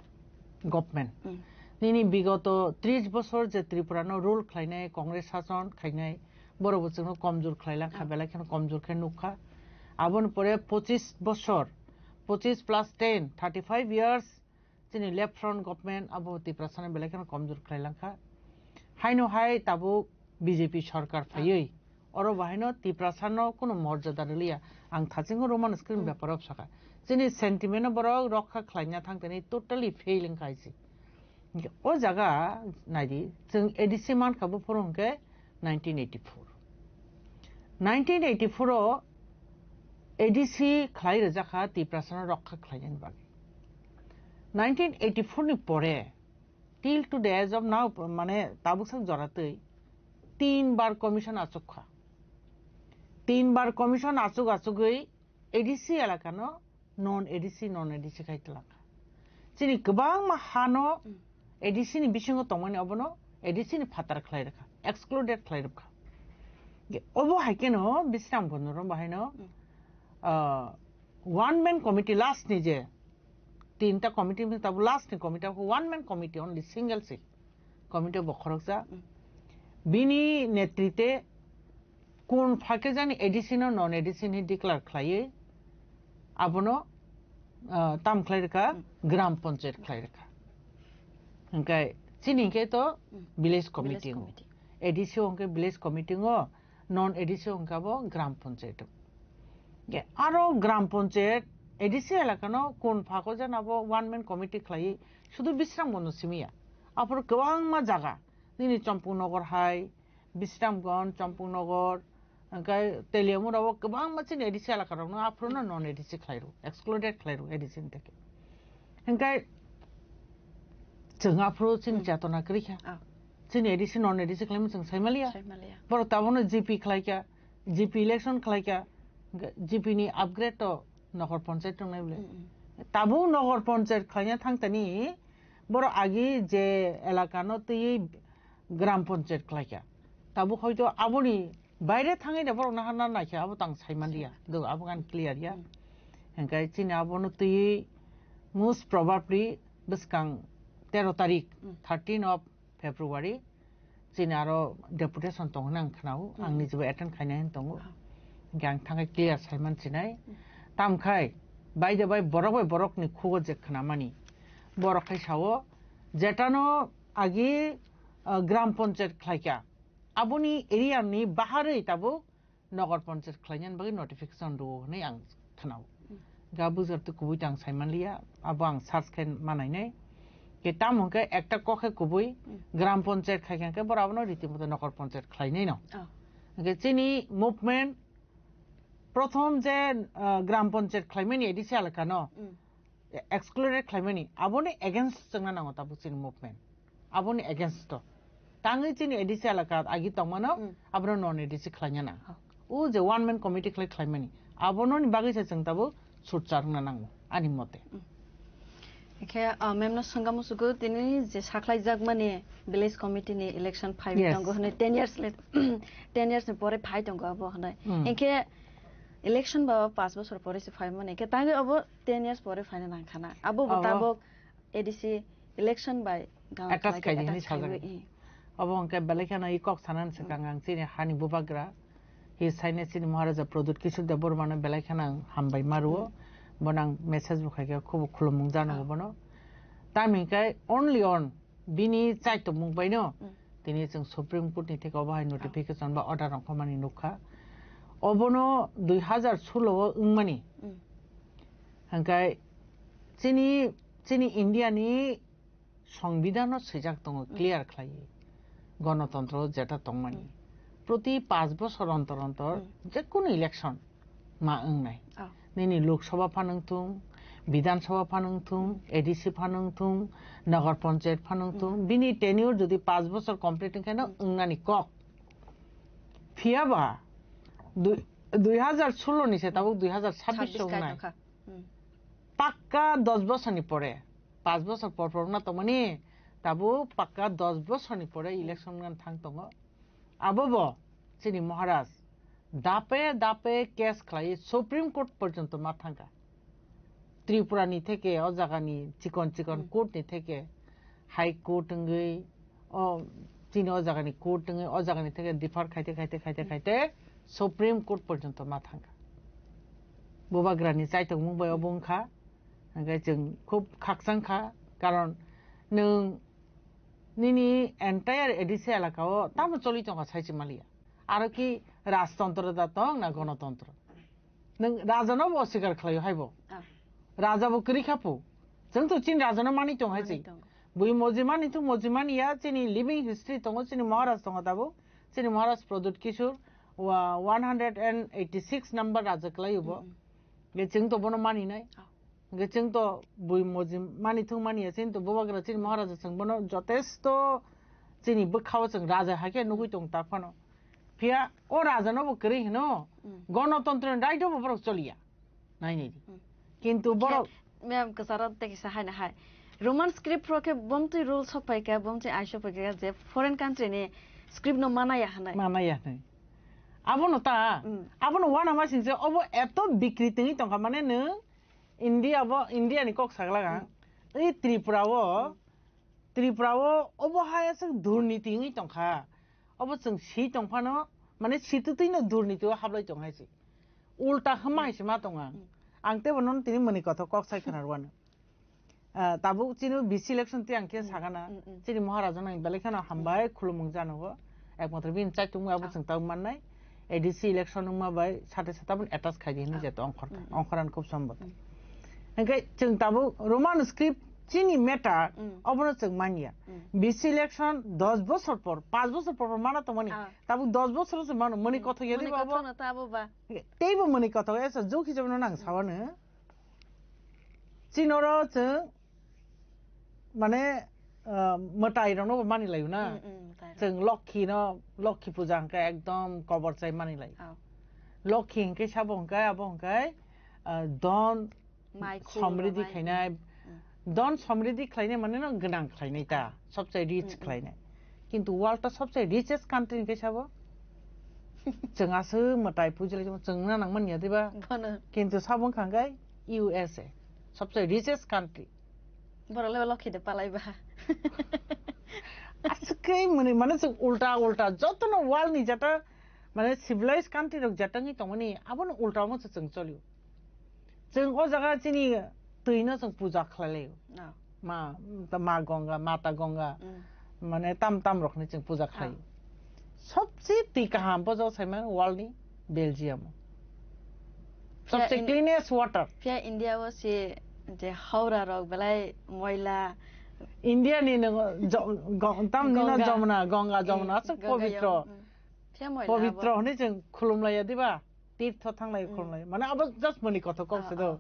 government. Mm. Nini bigoto tris bosor je Tripura no rule khlainai, Congress sason khainai, borokbo chwngno komjor khlai langkha, Ah. belai kheno komjor khe nukha. Aboni pore pochis bosor, pochis plus ten, thirty five years, chini left front government abo Tiprasano belai kheno komjor khlai langkha. Haino hai tabuk B J P sorkar phaiwi, oro bahaino Tiprasano kunu morjada rwliya. Ang thachingo Roman script Hmm. beparo sakha. Chini sentiment no borok rokha khlaina thangtani totally fail wngkha hai se. O jaga naidi, chwng A D C mankha buphuru hwnkhe nineteen eighty-four. Nineteen eighty-four o A D C khlai rwjakha Tiprasano rokha khlainani bagwi. Nineteen eighty-four ni pore till to the age of now, mane tabuk sak jora twi tin bar commission achuk kha. Tin bar commission achuk achugwi A D C elakano non A D C, non A D C khai twlangkha. Chini kwbangma hano Hmm. A D C ni bisingo tongmani obono A D C ni phatar khlai rwkha, excluded khlai rwkha. Ge-, obo hai kheno Bisram Gondoro bahaino, Hmm. ah, one man committee last ni je tinta committee ni tabo last ni committee abo one man committee, only single seat committee bo khoroksa. Hmm. Bini netrite kun phakhe jani A D C no non A D C ni declare khlaiwi abono, ah, tam khlai rwkha, Hmm. gram panchayat khlai rwkha. Hingkai chini hingke to Hmm. village committee Village ngo. Committee. A D C o hingke village committee ngo, non A D C o hingke abo gram panchayat. Ge, aro gram panchayat A D C elakano kun phako jani abo one man committee khlaiwi sudu Bisram Gondo simiya. Aphuru kwbangma jaga, nini Champung Nogor hai, Bisramganj, Champung Nogor, hingke Teliamura o kwbangma chini A D C elaka rokno aphuru no non A D C khlai rw, excluded khlai rw A D C ni theke. Hingke chwng aphuru chini Hmm. chetona kwrwi kha. Ah. Chini A D C non A D C khlaima chwng saimaliya. Saimaliya. Borok tabukno G P khlai kha, G P election khlai kha, hingke G P ni upgrade to nokor panchayat tongnai bole. Hmm, hmm. Tabuk nokor panchayat khlaina thangtani borok agi je elaka no twi gram panchayat khlai kha. Tabuk hoito aboni baire thangwi da borok nahar na naikha, abo tang saiman liya. Do abo gan clear ya. Hmm. Hingkai chini abono twi most probably bwskang tero tarik, Hmm. thirteen of February, chini aro deputation tong hwnwi ang khwnao, ang Hmm. nijebo attend khainai hwn tongo. Ah. Hingke ang thangkhe clear saiman sinai. Hmm. Tamkhai, bai de bai borok bai borokni khugo je khwnamani. Borok khai sao, jetano agi, ah, gram panchayat khlaikha. Aboni area ni baharwi tabuk nokor panchayat khlainani bagwi notification rwo hwnwi ang khwnao. Hmm. Ga bujor twi kubui tang saimanliya, abo ang search khe manainai. Ke tamo hwnkhe ekta kok khe kubui Hmm. gram panchayat khai khe borok abono riti moto nokor panchayat khlainai no. Oh. Hwnkhe chini movement prothom je, ah, gram panchayat khlaimani A D C elaka no. Hmm. Excluded khlaimani, aboni against chwngna nango tabuk chini movement. Aboni against to. Tangwi chini A D C elaka agi tongmano, Hmm. abono non A D C khlaina nang. Oh. O je one man committee khlai khlaimani, abononi bagwi se chwng tabuk sutchar wngna nango, ani mote. Hmm. Ekhe, ah, mem no swngamo sugo tini je sakhlaijakmani village committee ni election phai Yes. tongo hwnwi ten years le, ten years ni pore phai tongo abo hwnwi. Hmm. Ekhe election ba paanch bosor pore se phaimani, ekhe tangwi abo ten years pore phaina nang khana. Abo bo Abo tabok A D C election bai gana Attach khlai khe khaidi hinwi attach khaiwi, sajagwi. Eh. Abo hwnkhe belai kheno i kok sanani Hmm. swkang ang chini hani bubagra. Hi saina chini Maharaja Pradyut Kishore Debbarma no belai kheno ang hambai ma rwo. Hmm. Bono ang message bo khai khe khubo khulumung jano Ah. bono. Tamo hwnkhe only on bini chaitomung bai no Hmm. tini chwng Supreme Court ni theke obo hai notification ba order rok mani nukha. Obono dui hazar solo o wngmani. Hmm. Hwnkhe chini, chini India ni Songbidan no swijak tongo, Hmm. clear khlai. Gonotontro jeta tongmani. Hmm. Proti paanch bosor ontor ontor Hmm. je kunu election ma wngnai. Oh. Nini Lok Sabha phan wngthung, Bidhan Sabha phano wngthung, A D C phano wngthung, Nagar Panchayat phano wngthung, bini tenure jodi panch bochor complete wngkhe no wngnani kok. Phiyaba dui, dui hajar solo ni se tabuk dui hajar sabbish Sabbish wngnai. Kaitokha. Hmm. Pakka dos bochor ni pore, panch bochor por por wngna tongmani, tabuk pakka dos bochor ni pore election wngna thang tongo. Abo bo chini Maharaj dape dape case khlai Supreme Court porjonto ma thangkha. Tripura ni theke o jaga ni chikon chikon Hmm. court ni theke High Court wngwi o chini o jaga ni court wngwi o jaga ni theke defer khaite khaite khaite khaite Supreme Court porjonto ma thangkha. Bubagra ni chaitokmung bai obo wngkha. Hingke chwng khub khakchang kha, karon nwng nini entire A D C elaka o tamo choli tongkha sai se maliya. Aro ki rajtontro da tong na gonotontro? Nwng raja no bo oswikar khlaio haibo. Ah. Raja bo kwrwi kha pu. Chwng to chini raja no mani tong hai Mani se. Tongo. Bui moji mani thu moji mani ya chini living history tongo, chini Maharaj tongo tabuk. Chini Maharaj Pradyut Kishore wa one hundred and eighty six number raja kwlaio bo. Mm-mm. Ge chwng to bono mani nai. Ah. Hingke chwng to bui moji mani thung mani ya, chini to Bubagra chini Maharaja chwng bono jotesto chini bwkha o chwng raja hai khe nugui tong ta phano. Phiya o raja no bo kwrwi hino, Mm. Gonotontro ni right o bo borok choliya. Nai nai di. Mm. Kintu borok Khe, ma'am, kwcharo tei kisa hai na hai. Roman script rok khe bomtwi rule sok phai kha, bomtwi ai sok phai kha je foreign country ni script no mana ya hanai. Mana ya hanai. Abono ta, Mm. abono wana ma singse obo eto bikri tengwi tongkha mane nwng India bo, India ni kok saglaga. Hmm. Ei Tripura o, Hmm. Tripura o obo hai aswk durniti wngwi tongkha. Obo chwng si tongphano, mane si twtwi no durniti o hablai tong hai se. Ulta hama Hmm. hai se ma tonga. Hmm. Ang tebo nono tini mani kothok kok sai khwna rwano. Ah, tabuk chini B C election ti ang khe Hmm. sagana. Hmm, hmm. Chini Maharaja nang belai kheno hambai khulumung janogo. Ekmatro bini chaitung abo Ah. chwng tau mannai. A D C election wngma bai sate sata boni attach khai di hinwi Ah. je to ongkhor kha. Mm, mm. Ongkhorani khub sombot. Mm. Hingke chwng tabuk Roman script chini matter Mm. obono chwng manya. Mm. B C election dos bosor por, panch bosor por por mana tongmani. Ah. Tabuk dos bosor se mano, mani Mm. kothok ya Mani diba abo? Kothok no ta abo ba. Teibo mani kothok esa juk hisab no nang Mm. sawano. Chinoro chwng mane, ah, mwtai rokno bo mani laio na. Mm, mm, mwtai rok. Chwng Lokhi no, Lokhi puja hwnkhe ekdom kobor chai mani lai. Oh. Lokhi hwnkhe sabo hwnkhe abo hwnkhe, ah, don Mai khul somridi rok, mai khainai, mm. Don somridi khlainai mane no gwnang khlainai ta, Ah. Sobse rich Mm, mm. Khlainai. Kintu world o sobse richest country hwnkhe sabo. Chwng aswk mwtai pujilai chwng na nangmani ya diba? Bono. Kintu sabo wngkha hwnkhe U S A, sobse richest country. Borok le Lokhi de palai ba. Aswk khe mani, mane chwng ulta ulta jotono world ni jata mane civilized country rok jata wngwi tongmani abono ulta omo se chwng cholio. Chwng o jaga chini twi no chwng puja khlai laio. No. Ma, ta ma Ganga, mata Ganga. Mm. Mane tam tam rok ni chwng puja khlai. Ah. Sobse twi kaham bo jaga saimano world ni Belgium. Phiya Sobse in- cleanest water. Phiya India o se je Howrah rok belai moila. India ni no jo-, go-, tam ni no Ganga. Jamuna, Ganga, Jamuna, Mm, aswk Ganga pabitro. Yam-, mm. Phiya moila Pabitro bo. Hwnwi chwng khulum laiya diba? Tirtho thanglai Mm. Khulum lai. Mane abo just mani kothok kok Ah, se do. Ah.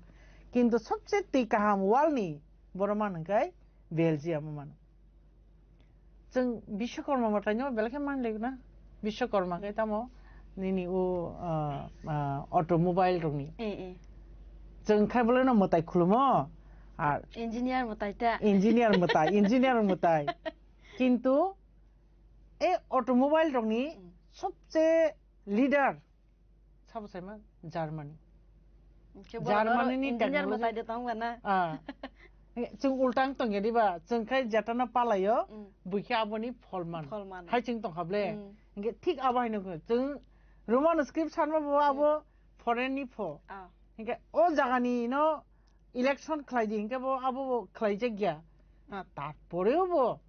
Kintu sobse twi kaham world ni borok man hwnkhe Belgium mano. Chwng Biswakarma mwtai no belai khe man lai na. Biswakarma khe tamo nini o, ah, ah, automobile rokni. Eh, eh. Chwng khai bolai no mwtai khulumo. Ar Engineer mwtai ta. Engineer mwtai, engineer mwtai. Kintu e automobile rokni Mm. Sobse leader sabo saima Germany. Hwnkhe borok Germany ni engineer technology. Mwtai de tong ba na? Ah. Chwng ulta wng tongya diba? Chwng khai jeta no palaio, Mm. Buikhe aboni pholman. Pholman. Hai chwng tongkha ble. Mm. Hwnkhe thik abo haino chwng Roman script sanma bo abo Mm. Foreign ni pho. Ah. Hwnkhe o jaga ni no election khlai di, hwnkhe bo abo bo khlai jak ya. Ah, tarpore o bo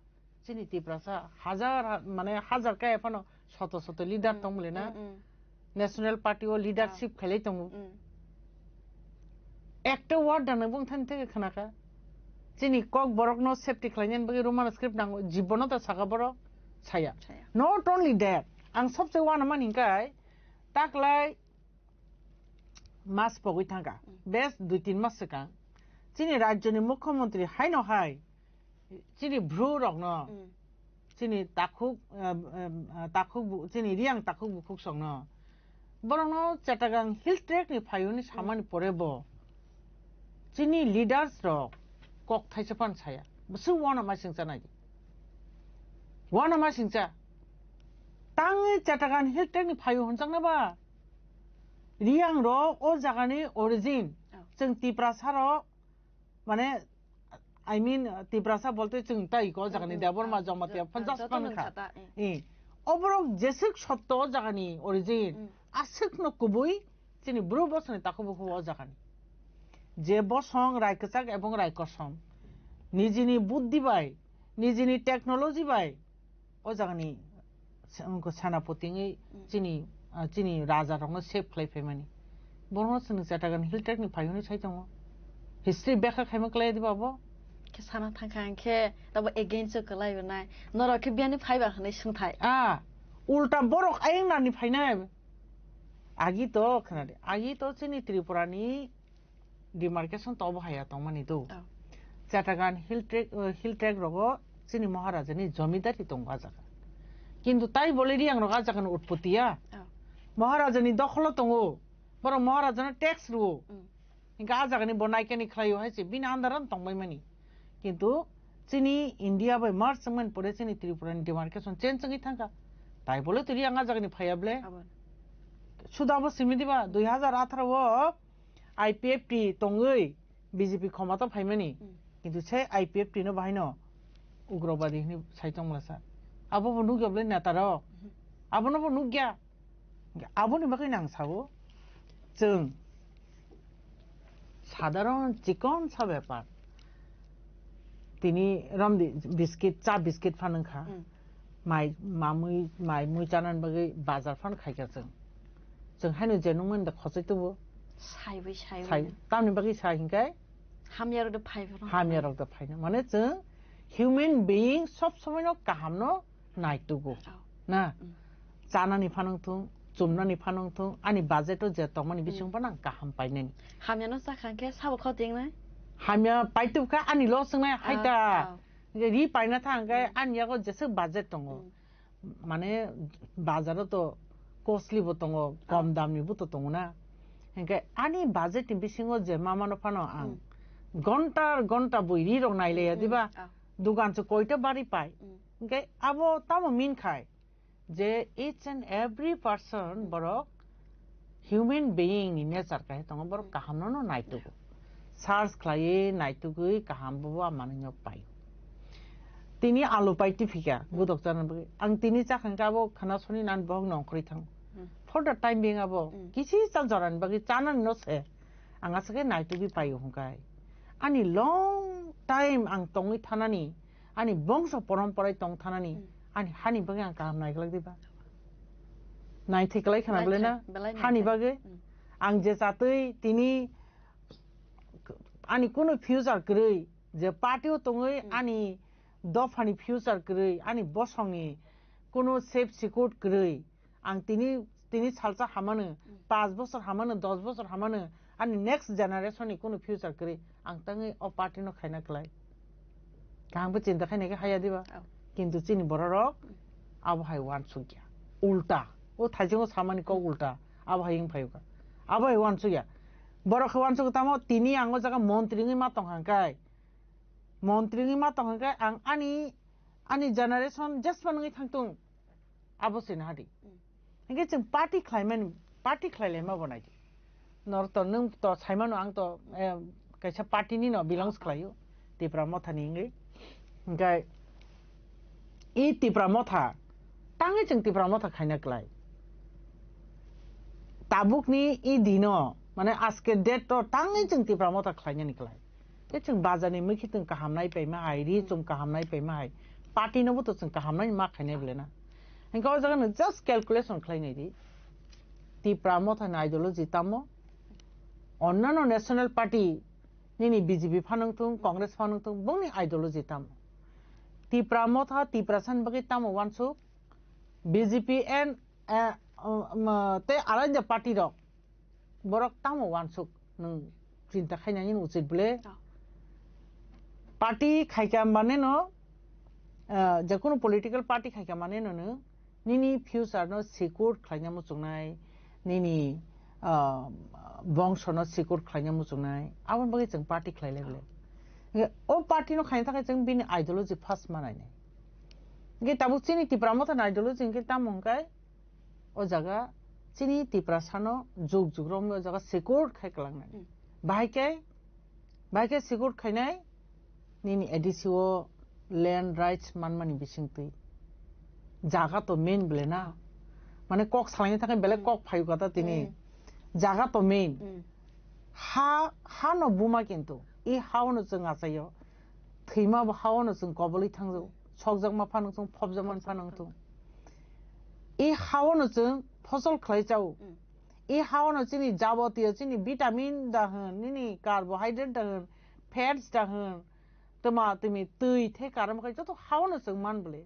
chini Tiprasa hajar ha-, mane hajar kaya phano soto soto leader Mm, tong mole na. Mm, mm. National Party o leadership Ah. Khailai tongo. Mm. Ekta word da nang bung thani theke khana kha. Chini kok borok no safety khlai nani bagwi Roman script nango, jibono ta saka borok saya. Saya. Not only that, ang sobse wana mani hwnkhe taklai mas pogwi thangkha. Mm. Bes dui tin mas swkang. chini rajyoni mukhyamantri haino hai chini bru rokno, chini takhuk, eh, eh, takhuk bu-, chini Riyang takhuk bukhuk songno, borokno Chattogram Hill Tract ni phayuni samani pore bo chini leaders rok kok thaisa phan saya. Bwswk uanama singcha nai di. Uanama singcha. Tangwi Chattogram Hill Tract ni phayu hwnjakna ba? Riyang rok o jagani origin. Oh. Chwng Tiprasa rok, mane, I mean, Tiprasa bolte chwng tai ko jagani Debbarma, Jamatia, phanjas phan kha. Eh. Oborok jeswk sotto o jagani origin. Aswkno kubui chini bru bosongni takhuk bukhuk o jagani. Je bosong rai kwchak ebong rai kosom. Nijini buddhi bai, nijini technology bai, o jagani se-, wngkha senapoti wngwi chini, ah, chini raja rokno save khlai phaimani. Borokno chwng Chattogram Hill Tract ni phai hwnwi sai tongo. History bekha khaima kwlai diba bo? Khe sana thangkha ang khe tabo against o kwlai nai. Norok khe biyani phaiba hwnwi swngthai. Ah, ulta borok ayang nani phainai. Agi to khna di. Agi to chini Tripura ni demarcation to obo haya tongmani do. Oh. Chattogram Hill Tract, uh, Hill Tract rogo chini Maharaja ni jomidari tongo a jaga. Kintu tai bole Riyang rok a jaga ni utpoti ya. Oh. Maharaja ni dokholo tongo. Borok Maharaja no tax ruo. Mm. Hinka a jaga ni bo naikani khlaio hai se bini andaran tongbai mani. Kintu chini India bai merge wngmani pore chini Tripura ni demarcation change wngwi thangkha. Tai bole to Riyang a jaga ni phaya ble. Abo. Suda bo simi diba, dui hazar atharo o I P F T tongwi B J P khoma to phaimani. Mm. Kintu se I P F T no bahai no ugrobadi hwnwi sai tongmasa. Abo bo nukya ble neta rok. Mhm. Abo no bo nukya. Aboni bagwi nang sao, chwng sadharon chikon sa bepar. Tini romdi biscuit, cha biscuit phan wngkha. Mm. Mai, mamui, mai mui chanani bagwi bazar phan khaikha chwng. Chwng haino je nungmani da khosoi tubu. Saiwi, saiwi. Sai, tamni bagwi sai hinkai? Hamya rok da phai phano. Hamya rok da phaino. Mane chwng human being sob somoi no kaham no naitugo. Oh. Na? Mm. Chanani phanang thung, chumnani phanang thung, ani budget o je tongmani bising phano ang kaham painani. Hamya no chakha khe sabo khao tingnai? Hamya paitubkha ani loss wngnai haita. Ah, ah. Ri paina thang khe ani yago jeswk budget tongo. Mm. Mane bazar o to costly bo tongo, kom damni bo to tongo na. Hinkhe ani budget ni bisingo je mamano phano ang gonta gonta bui ri rok nailaiya diba? Ah. Dugan se koita bari pai. Mm. Hinkhe abo tamo min khai je each and every person borok human being ni nature kai tongo, borok kaham no no naitugo. Search khlaiwi naitugwi kaham bo bo manwi no pai. Tini alu pai tiphika, mm, budok chana bagwi. Ang tini chakha hinkhe abo khana soni nan bohok nongkhorwi thango. Mm. For the time being abo, mm, kisi cha jorani bagwi chanani no se. Ang aswk khe naitugwi paio hwnkhai. Ani long time ang tongwi thanani, ani bongso porom porai tong thanani, mm, ani hani bagwi ang kaham naiglak diba? Naithai kwlai khana belai na? Belai naithai. Hani bagwi? Mm. Ang je chatwi tini ani kunu future kwrwi, je party o tongwi, mm, ani dophani future kwrwi, ani bosongni kunu safe secure kwrwi, ang tini, tini salsa hamano, mm, panch bosor hamano, dos bosor hamano, ani next generation ni kunu future kwrwi, ang tangwi o party no khaina kwlai. Kaham khe chinta khaina khe haya diba? Oh. Kintu chini borok rok, mm, abo hai uansukya. Ulta. O thaichungo samani kok ulta. Abo hai wng phaiyuka. Abo hai uansukya. Borok khe uansukya tamo tini ang o jaga montri wngwi ma tong hangkai. Montri wngwi ma tong hangkai ang ani, ani generation jesma nungwi thangtung. Abo se naha di. Mm. Hinkhe chwng party khlaimani, party khlailaima bo nai di. Nor to nwng to saimano ang to, eh, kaisa party ni no belongs khlaio. Tipra Motha ni wngwi. Hinkhe i Tipra Motha, tangwi chwng Tipra Motha khaina kwlai. Tabuk ni i dino, mane aske date to tangwi chwng Tipra Motha khlainani kwlai. Tei chwng bazar ni mui khe chwng kaham nai paima hai, ri chwng kaham nai paima hai. Party no bo to chwng kaham nai ma khainai bole na. Hinkhe o jaga no just calculation khlai nai di. Tipra Motha ni ideology tamo? Onnano national party nini B J P phanang thung, Congress phanang thung, bongni ideology tamo? Tipra Motha, Tiprasa ni bagwi tamo uansuk? B J P and, eh, um, um, tei alaida party rok. Borok tamo uansuk nwng chinta khainani uchit bole? Oh. Party khaikha mane no, ah, je kunu political party khaikha mane no nw, nini future no secure khlaina muchungnai, nini, ah, bongso no secure khlaina muchungnai, aboni bagwi chwng party khlai lai bole. Nge o party no khaina thangkhe chwng bini ideology first manai nai. Nge tabuk chini Tipra Motha ni ideology hwnkhe tamo hwnkhe o jaga chini Tiprasa no jug jug romwi o jaga secure khai kwlangnai. Hmm. Bahai khe, bahai khe secure khainai nini A D C o land rights manmani bisingtwi. Jaga to main bele na. Mane kok salaini thangkhe belai kok phayu kata tini. Hmm. Jaga to main. Hmm. Ha, ha no buma kintu. I ha no chwng achaio. Thwima bo ha no chwng koboli thangjago. Sokjakma phano chwng phobjakma phano thung. I ha no chwng phosol khlai chao. Hmm. I ha no chini jabotiyo chini vitamin da hwn, nini carbohydrate da hwn, fats da hwn, tma tmi twi the karam khai joto ha no chwng man bole.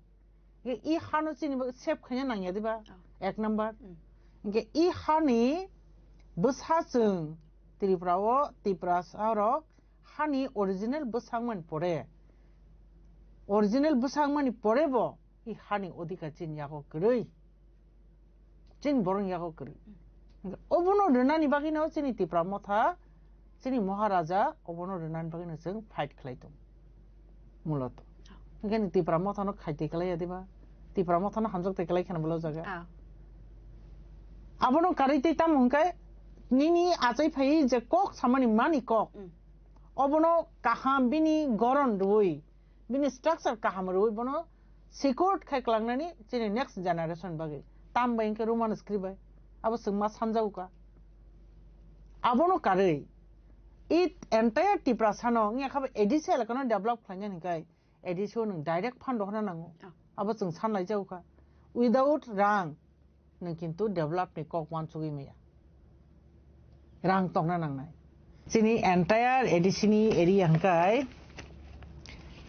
Nge i ha no chini bagwi save khaina nangya diba? Oh. Ek number. Mm. Nge i ha ni bwsa chwng Tripura o, Tiprasa rok ha ni original bwsakmani pore, original bwsakmani pore bo i ha ni odhikar chini yago kwrwi. Chini borok yago kwrwi. Obono rwnani bagwino chini Tipra Motha, chini Maharaja obono rwnani bagwino chwng fight khlai tong. Muloto. Hwnkhe ni Tipra Mothano khaitwi kwlai ya diba? Tipra Mothano hamjak twi kwlai kheno bolo jaga. Ah. Abono karwi twi tamo hwnkhe nini achai phai je kok samani mani kok. Mm. Obono kaham bini goron rwui, bini structure kaham rwui bono secured khai kwlangnani chini next generation bagwi. Tam bai hwnkhe Roman script bai. Abo chwng ma sanjago ka. Abono karwi, i entire Tiprasano wngya kha bo A D C elakano develop khlainani hwnkhe A D C o nwng direct fund rohorna nango. Ah. Abo chwng sanlaijago ka. Without rang, nwng kintu develop ni kok uansugwi maya. Rang tongna nangnai. Chini entire A D C ni area hwnkhe,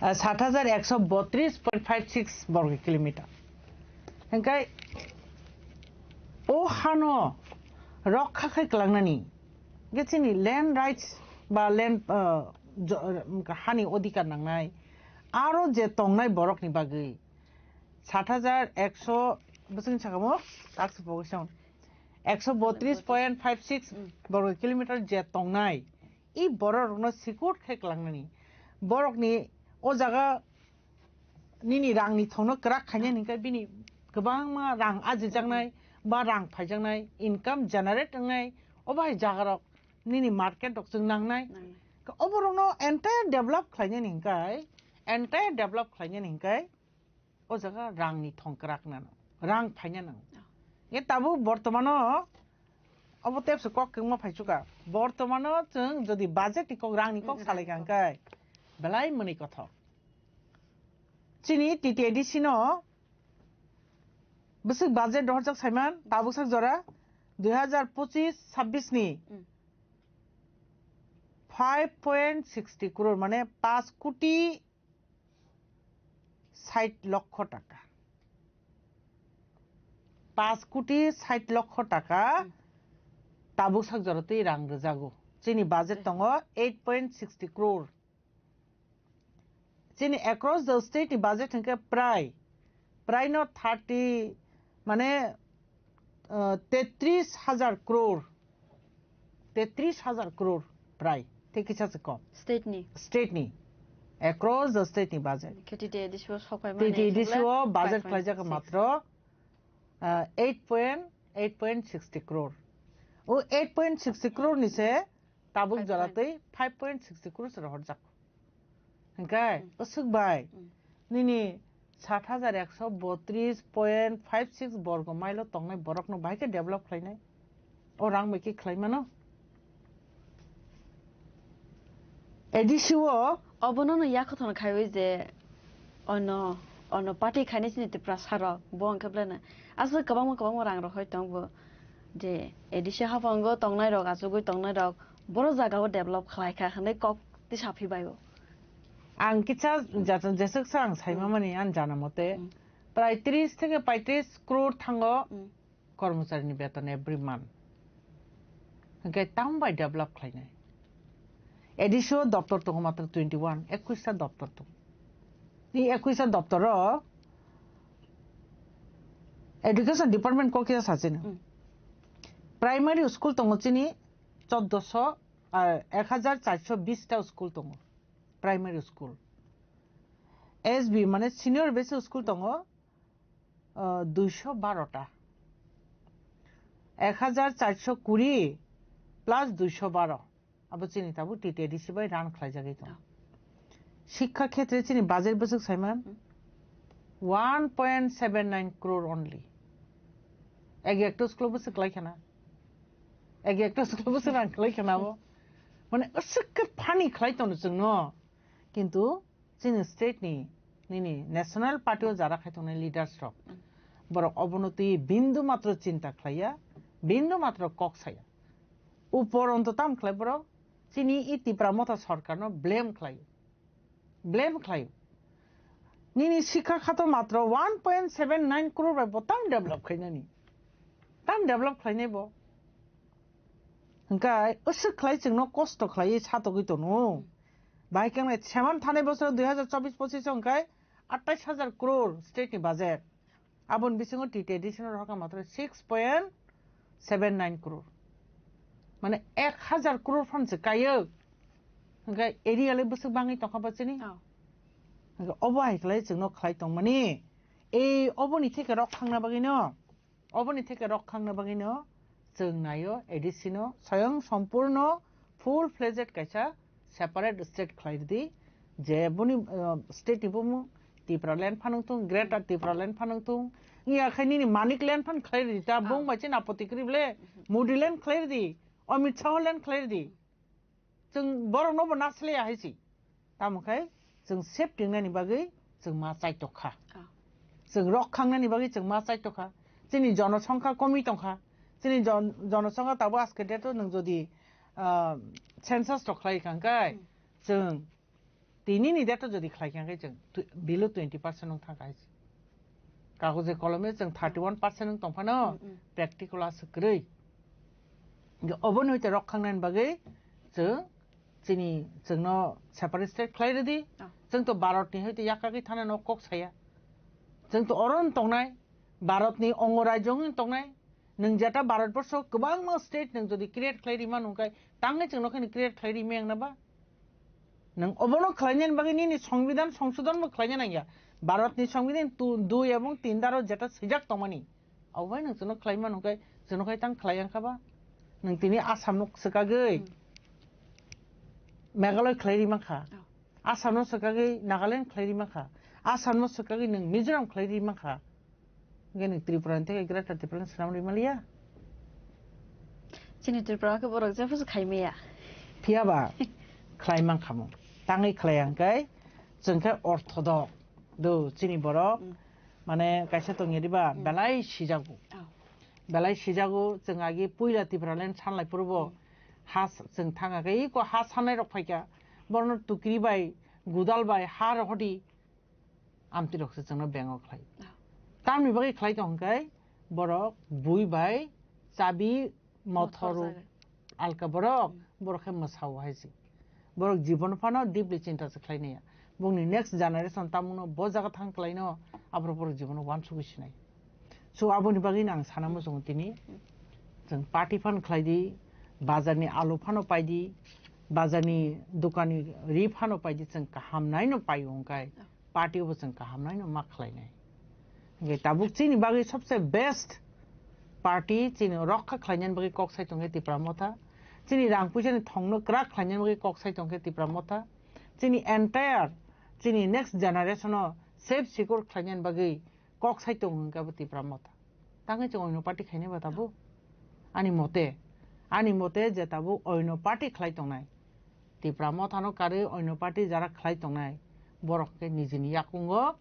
ah, sat hajar ekso botris point five six borgo kilometer. Hwnkhe o hano rokha khai kwlangnani, hwnkhe chini land rights ba land, ah, jo-, hani odhikar nangnai, aro je tongnai borokni bagwi, sat hajar ekso bwswkni sakamo taksi pogwi song. Ekso botris point five six borgo kilometer je tongnai, i bororokno secured khai kwlangnani. Borokni o jaga nini rangni thongno kwrak khainani hwnkhe bini kwbangma rang ajijaknai ba rang phaijaknai, income generate wngnai, o bahai jagarok nini market rok chwng nangnai. Nangnai. Oborokno entire develop khlainani hwnkhe, entire develop khlainani hwnkhe, o jaga rangni thong kwrak nano, rang phaina nango. Oh. Nge tabuk bortomano obo tepse kok kwngma phaichuka. Bortomano chwng jodi budget ni kok, rangni kok, mm, salai rangni kok. Kangkhe belai mwnwi kothok. Chini T T A D C no bwswk budget rohorjak saiman, tabuk sak jora dui hajar pochis sabbish ni, mm, five point sixty crore, mane paanch koti sait lokho taka. Paanch koti sait lokho taka, hmm, tabuk sak jora twi rang rwjago. Chini budget tongo eight point sixty crore. Chini across the state ni budget hwnkhe prai, prai no thirty, mane, uh, tetris hajar crore. Tetris hajar crore prai. Tei kisa se kom. State ni. State ni. Across the state ni budget. Khe T T A D C o sok pai mani T T A D C o budget khlaijak matro, uh, eight point, eight point sixty crore. O eight point sixty crore ni se tabuk jora tei five point sixty crore se rohorjak. Hwnkhe, hmm, bwswk bai, hmm, nini sat hajar ekso botris point five six borgo mile o tongnai borokno bahai khe develop khlainai. O rang bai khe khlai mano. A D C o obono no yakhothon khaiwi je ono, ono party khainai chini Tiprasa rok, bo hwnkhe belai no aswk kwbangma kwbangma rang rohoi tong bo. Je A D C haphango tongnai rok, achugwi tongnai rok, boro jaga o develop khlai kha hwnwi kok tisa phi bai o. Ang kisa jesa-, jeswk sa ang saima mani ang jana mote, hmm, prai tris theke paitris crore thango, hmm, kormochari ni beton every month. Hwnkhe tamo bai develop khlainai? A D C o doptor tongo matro twenty one, ekwis ta doptor tongo. Ni ekwis ta doptor o education department kok kisa sachini. Hmm. Primary school tongo chini choddoso, ah, ek hajar charso bis ta school tongo. Primary school. S B mane senior basic school tongo, ah, duiso baro ta. Ek hajar charso kuri plus duiso baro. Abo chini tabuk T T A D C bai run khlaijagwi tongo. Oh. Shikkha khetre chini budget bwswk saiman Hmm. one point seven nine crore only. Ege ekto school bwswk khlai khana. Ege ekto school bwswk rang khlai khana abo. Mane aswk khe funny khlai tono chwngno. Kintu chini state ni, nini national party o jara khai tongnai leaders rok, borok obono twi bindu matro chinta khlaiya, bindu matro kok saya. Upor onto tam khlai borok, chini i Tipra Motha sarkar no blame khlai, blame khlai. Nini sikha khato matro one point seven nine crore bai bo tam develop khainani, tam develop khlainai bo. Hingkai usuk khlai chwngno kosto khlai satogwi tono. Bai kang nai seman thanai bosor dui hazar chobbish pochish hingkai atais hazar crore state ni budget. Aboni bisingo T T A D C no rohorkha matro six point seven nine crore. Mane ek hazar crore phan se kayo. Hingkai area le bwswk bangwi tongkha bo chini. Oh. Hingkai obo hai khlai chwngno khlai tongmani. Ei oboni theke rok khangna bagwi no. Oboni theke rok khangna bagwi no chwng naio A D C no soyong sompurno full fledged kaisa separate state khlai rwdi, je boni, uh, state ni bumung Tipraland phanang tung, Greater Tipraland phanang tung, iya khai nini Manikland phan khlai rwdi ta, ah, bung bai chini apoti kwrwi ble, Modiland khlai rwdi, Amit Shah land khlai rwdi. Chwng borokno bo nasliya hai si. Tamo khai chwng safety wngnani bagwi chwng ma chaitok kha. Ah. Chwng rok khangnani bagwi chwng ma chaitok kha. Chini jonosongkha komwi tongkha. Chini jon-, jonosongkha tabo aske date o nwng jodi, ah, census rok khlai kha hwnkhe Hmm. chwng tini ni date o jodi khlai kha hwnkhe chwng tw-, below twenty percent wng thang kha hai si. Kagoje kolome chwng thirty one percent wng tongphano Hmm, hmm. practical aswk kwrwi. Hwnkhe oboni hwite rok khangnani bagwi chwng chini chwngno separate state khlai rwdi. Ah. Chwng to Bharatni hai to yakagwi thana no kok saya. Chwng to oro wng tongnai, Bharatni ongo rajyo wng tongnai. Nwng jeta Bharatborsho kwbangma state nwng jodi create khlai rima nungkai, tangwi chwngno khani create khlai rima wngna ba? Nwng obono khlainani bagwi nini songbidan songsodon bo khlaina nangya. Bharatni songbidan tu-, dui ebong tin daro jeta swijak tongmani. Obai nwng chwngno khlai mano hwnkhe, chwngno khai tang khlai yang kha ba? Nwng tini Assam no swkagwi Hmm. Meghalaya khlai ri mankha. Oh. Assam no swkagwi Nagaland khlai ri mankha. Assam no swkagwi nwng Mizoram khlai ri mankha. Hwnkhe nwng Tripura ni theke Greater Tripura ni swnam ri maliya? Chini Tripura khe borok jephuru khai maya. Phiya ba khlai mankha mo. Tangwi khlai yang khe chwng khe orthodok. Do chini borok Hmm. mane kaisa tongya diba Hmm. belai sijago. Oh. Belai sijago, chwng agi puila Tipraland sanlai phurubo Hmm. ha s-, chwng thang age iko ha sanai rok phaikha. Borno tukri bai, gudal bai, ha rohodi amti rok se chwngno bengo khlai. Oh. Tamni bagwi khlai tong hwnkhe borok bui bai chabi mothor Mothor jaga. alka borok, Hmm. borok khe mwsao hai se. Borok jibon phano deeply chinta se khlai naiya. Bongni next generation tamungno bo jaga thang khlaino, aborok borok jibono uansugwi sinai. So, aboni bagwino ang sana muchungo tini, chwng party phan khlai di, bazarni alu phano pai di, bazarni dokanni ri phano pai di, chwng kaham naino paio hwnkhe, party bo chwng kaham naino ma khlainai. Hwnkhe tabuk chini bagwi sobse best party chini rokha khlainani bagwi kok sai tongkhe Tipra Motha. Chini rang puisani thongno kwrak khlainani bagwi kok sai tongkhe Tipra Motha. Chini entire, chini next generation o safe secure khlainani bagwi kok sai tongo hwnkhe abo Tipra Motha. Tangwi chwng oino party khainai ba tabuk? Ani mote, ani mote je tabuk oino party khlai tongnai. Tipra Mothano karwi oino party jara khlai tongnai. Borok khe nijini yakungo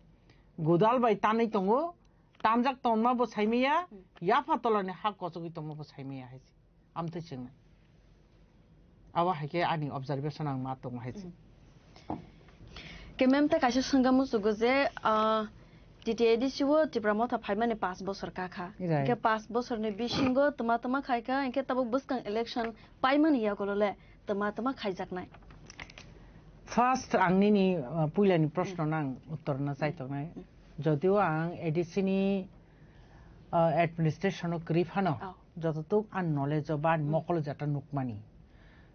gudal bai tanwi tongo, tanjak tongma bo saimaya, yapha tolani ha kochogwi tongma bo saimaya hai se. Amtwi chwngnai. Abo hai khe ani observation ang ma tongo hai se. Ke mem ta kaisa swngkha muchugo je, ah, T T A D C o Tipra Motha phaimani paanch bosor kakha. Right. Hingke paanch bosorni bisingo tma tma khaikha, hingke tabuk bwskang election paimani yagolo le tma tma khaijaknai. First, ang nini, uh, puilani proshno no ang uttor no chai tongnai. Jodio ang A D C ni, uh, administration o kwrwi phano, Oh. jototuk ang knowledge o ba ani mokolo jata nukmani.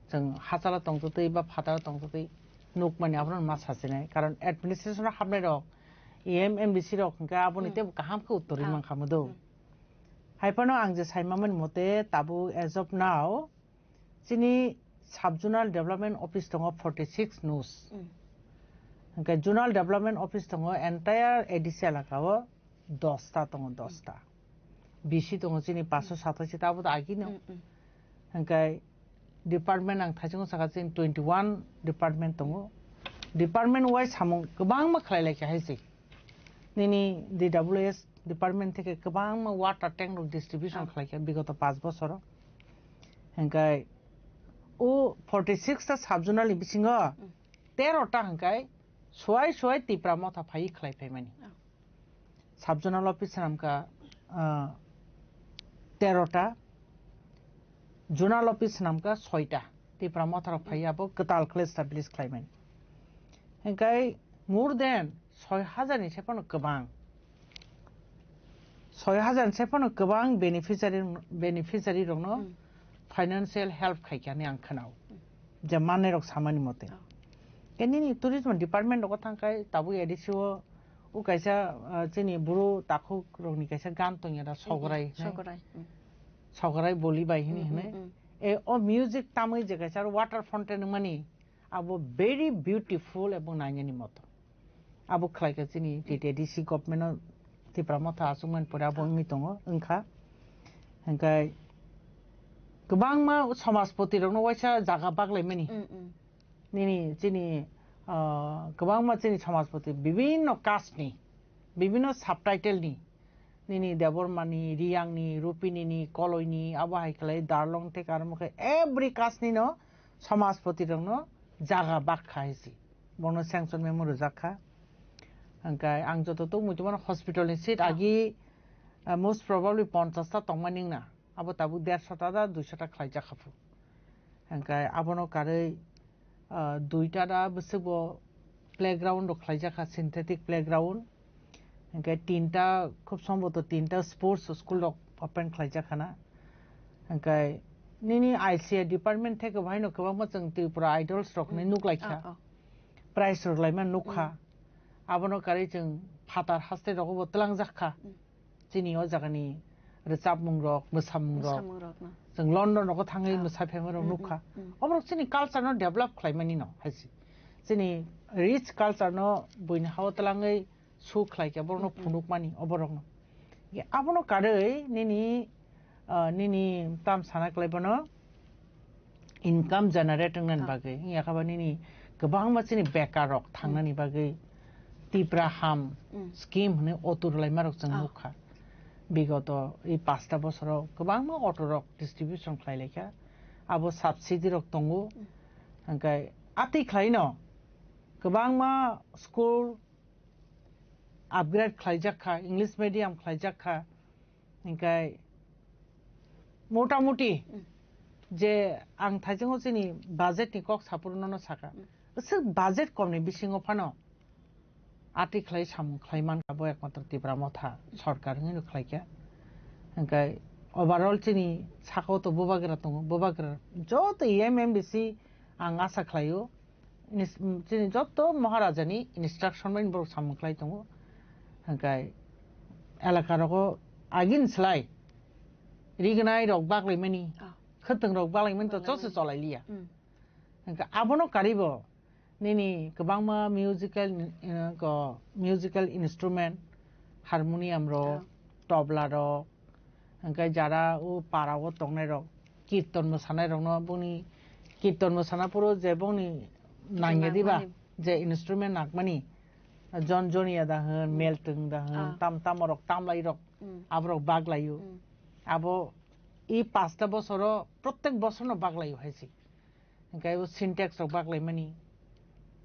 Chwng hachalo tongtotwi ba phataro tongtotwi nukmani abono ma sachinai. Karon administration o hapnai rok, E M, M D C rok hwnkhe aboni tebo kaham khe uttor rwi mankha mudo. Hai phano ang je sai mamani mote tabuk as of now, Chini sub-zonal development office tongo forty six nus. Mm. Hwnkhe zonal development office tongo entire A D C elaka o dos ta tongo, dos ta. B C tongo chini paanch sho satai ta abo to agi no. Mm, mm. Hwnkhe department ang thaichungo saka chini twenty one department tongo. Department wise samung kwbangma khlai lai kha hai se. Nini D W S department theke kwbangma water tank rok distribution khlai kha bigoto paanch bosoro. Hwnkhe o forty six ta sub-zonal ni bisingo tero ta hwnkhe suai suai Tipra Motha phai khlai phaimani. Sub-zonal office swnamkha, ah, tero ta, zonal office swnamkha soi ta. Tipra Motha rok phai abo kwtal khlai establish khlaimani. Hwnkhe more than soi hajar ni se phano kwbang. Soi hajar ni se phano kwbang beneficiary, beneficiary rokno financial help khaikha hinwi ang khwnao. Je manwi rok samani mote. Oh. Ke nini tourism department rogo thangkhai tabuk A D C o, o kaisa, ah, chini buru takhuk rokni kaisa gan tongya da Sograi hinwi. Sograi. Mm. Sograi boli bai hini Mm, hinwi. mm, mm. E, o music tamwi je kaisa water fountain mani abo very beautiful ebong nainani moto. Abo khlai kha chini T T A D C government o Tipra Motha achukmani pore abo wngwi tongo, wngkha. Hwnkhe kwbangma samajpoti rokno waisa jaga baglaimani. Mm, mm. Nini chini, ah, kwbangma chini samajpoti bibinno caste ni, bibinno subtitle ni, nini Debbarma ni, Riyang ni, Rupini ni, Koloi ni, abo hai khlai Darlong tei Karmo khe every caste ni no samajpoti rokno jaga bak kha hai si. Bono sanction memo rwjak kha. Hwnkhe ang joto tok muitu mano hospital ni seat agi, ah, most probably ponchash ta tongmani wngna. Abo tabuk dersho ta da duisho ta khlaijak kha phu. Hwnkhe abono karwi, ah, duita da bwswk bo playground rok khlaijak kha, synthetic playground. Hwnkhe tinta, khub somboto tinta sports school rok open khlaijak khana. Hwnkhe nini I C A department theke bo haino kwbangma chwng Tripura Idols rok hinwi nuklaikha. Oh, oh. Prize rwlaima nukha. Mm. Abono karwi chwng phatar haste rogo bo twlangjak kha. Mm. Chini o jagani rwchapmung rok, mwsamung rok. Mwsamung rok no. Chwng London rogo thangwi Ah. mwsaphaima rok Mm, nukha. Mm, mm. Oborok chini culture no develop khlaimani no hai se. Chini rich culture no buini hao twlangwi su khlai khe borokno Mm, mm. phunukmani oborokno. Ye abono karwi nini, ah, nini tam sana khlai bono income generate wngnani Ah. bagwi. Wngya kha ba nini kwbangma chini bekar rok thangnani Mm. bagwi Tipra Ham Mm. scheme hwnwi auto rwlaima rok chwng Ah. nukha. Bigoto i pasta bosoro kwbangma auto rok distribution khlai laikha. Abo subsidy rok tongo. Mm. Hwnkhe atwi khlaino kwbangma school upgrade khlaijak kha, English medium khlaijak kha, hwnkhe motamuti Mm. je ang thaichungo chini budget ni kok saphuru nono saka. Mm. Aswk budget kom ni bisingo phano ati khlai samung khlai man abo ekmatro Tipra Motha sarkar hinwi khlai kha. Hwnkhe overall chini sakao to bubagra tongo, bubagra joto M M D C ang asa khlaio. Nis-, chini joto Maharaja ni instruction bai borok samung khlai tongo. Hwnkhe elaka rogo agin slai rignai rok baglai mani, Ah. khwtwng rok baglai mani to Baglai chose mani. cholai liya. Mm. Hwnkhe abono karibo nini kwbangma musical, eh, ko, musical instrument, harmonium rok, Ah. tobla rok, hwnkhe jara o para o tongnai rok, kirton mwsanai rokno boni kirton mwsana phuru je boni nangya diba, Nangmani. je instrument nangmani, jon joniya da hwn, Hmm. meltwng da hwn, Ah. tam tamo rok tamlai rok, Hmm. aborok baglaio. Hmm. Abo i pasta bosoro, protek bosorno baglaio hai se. Hwnkhe o Sintex rok baglaimani,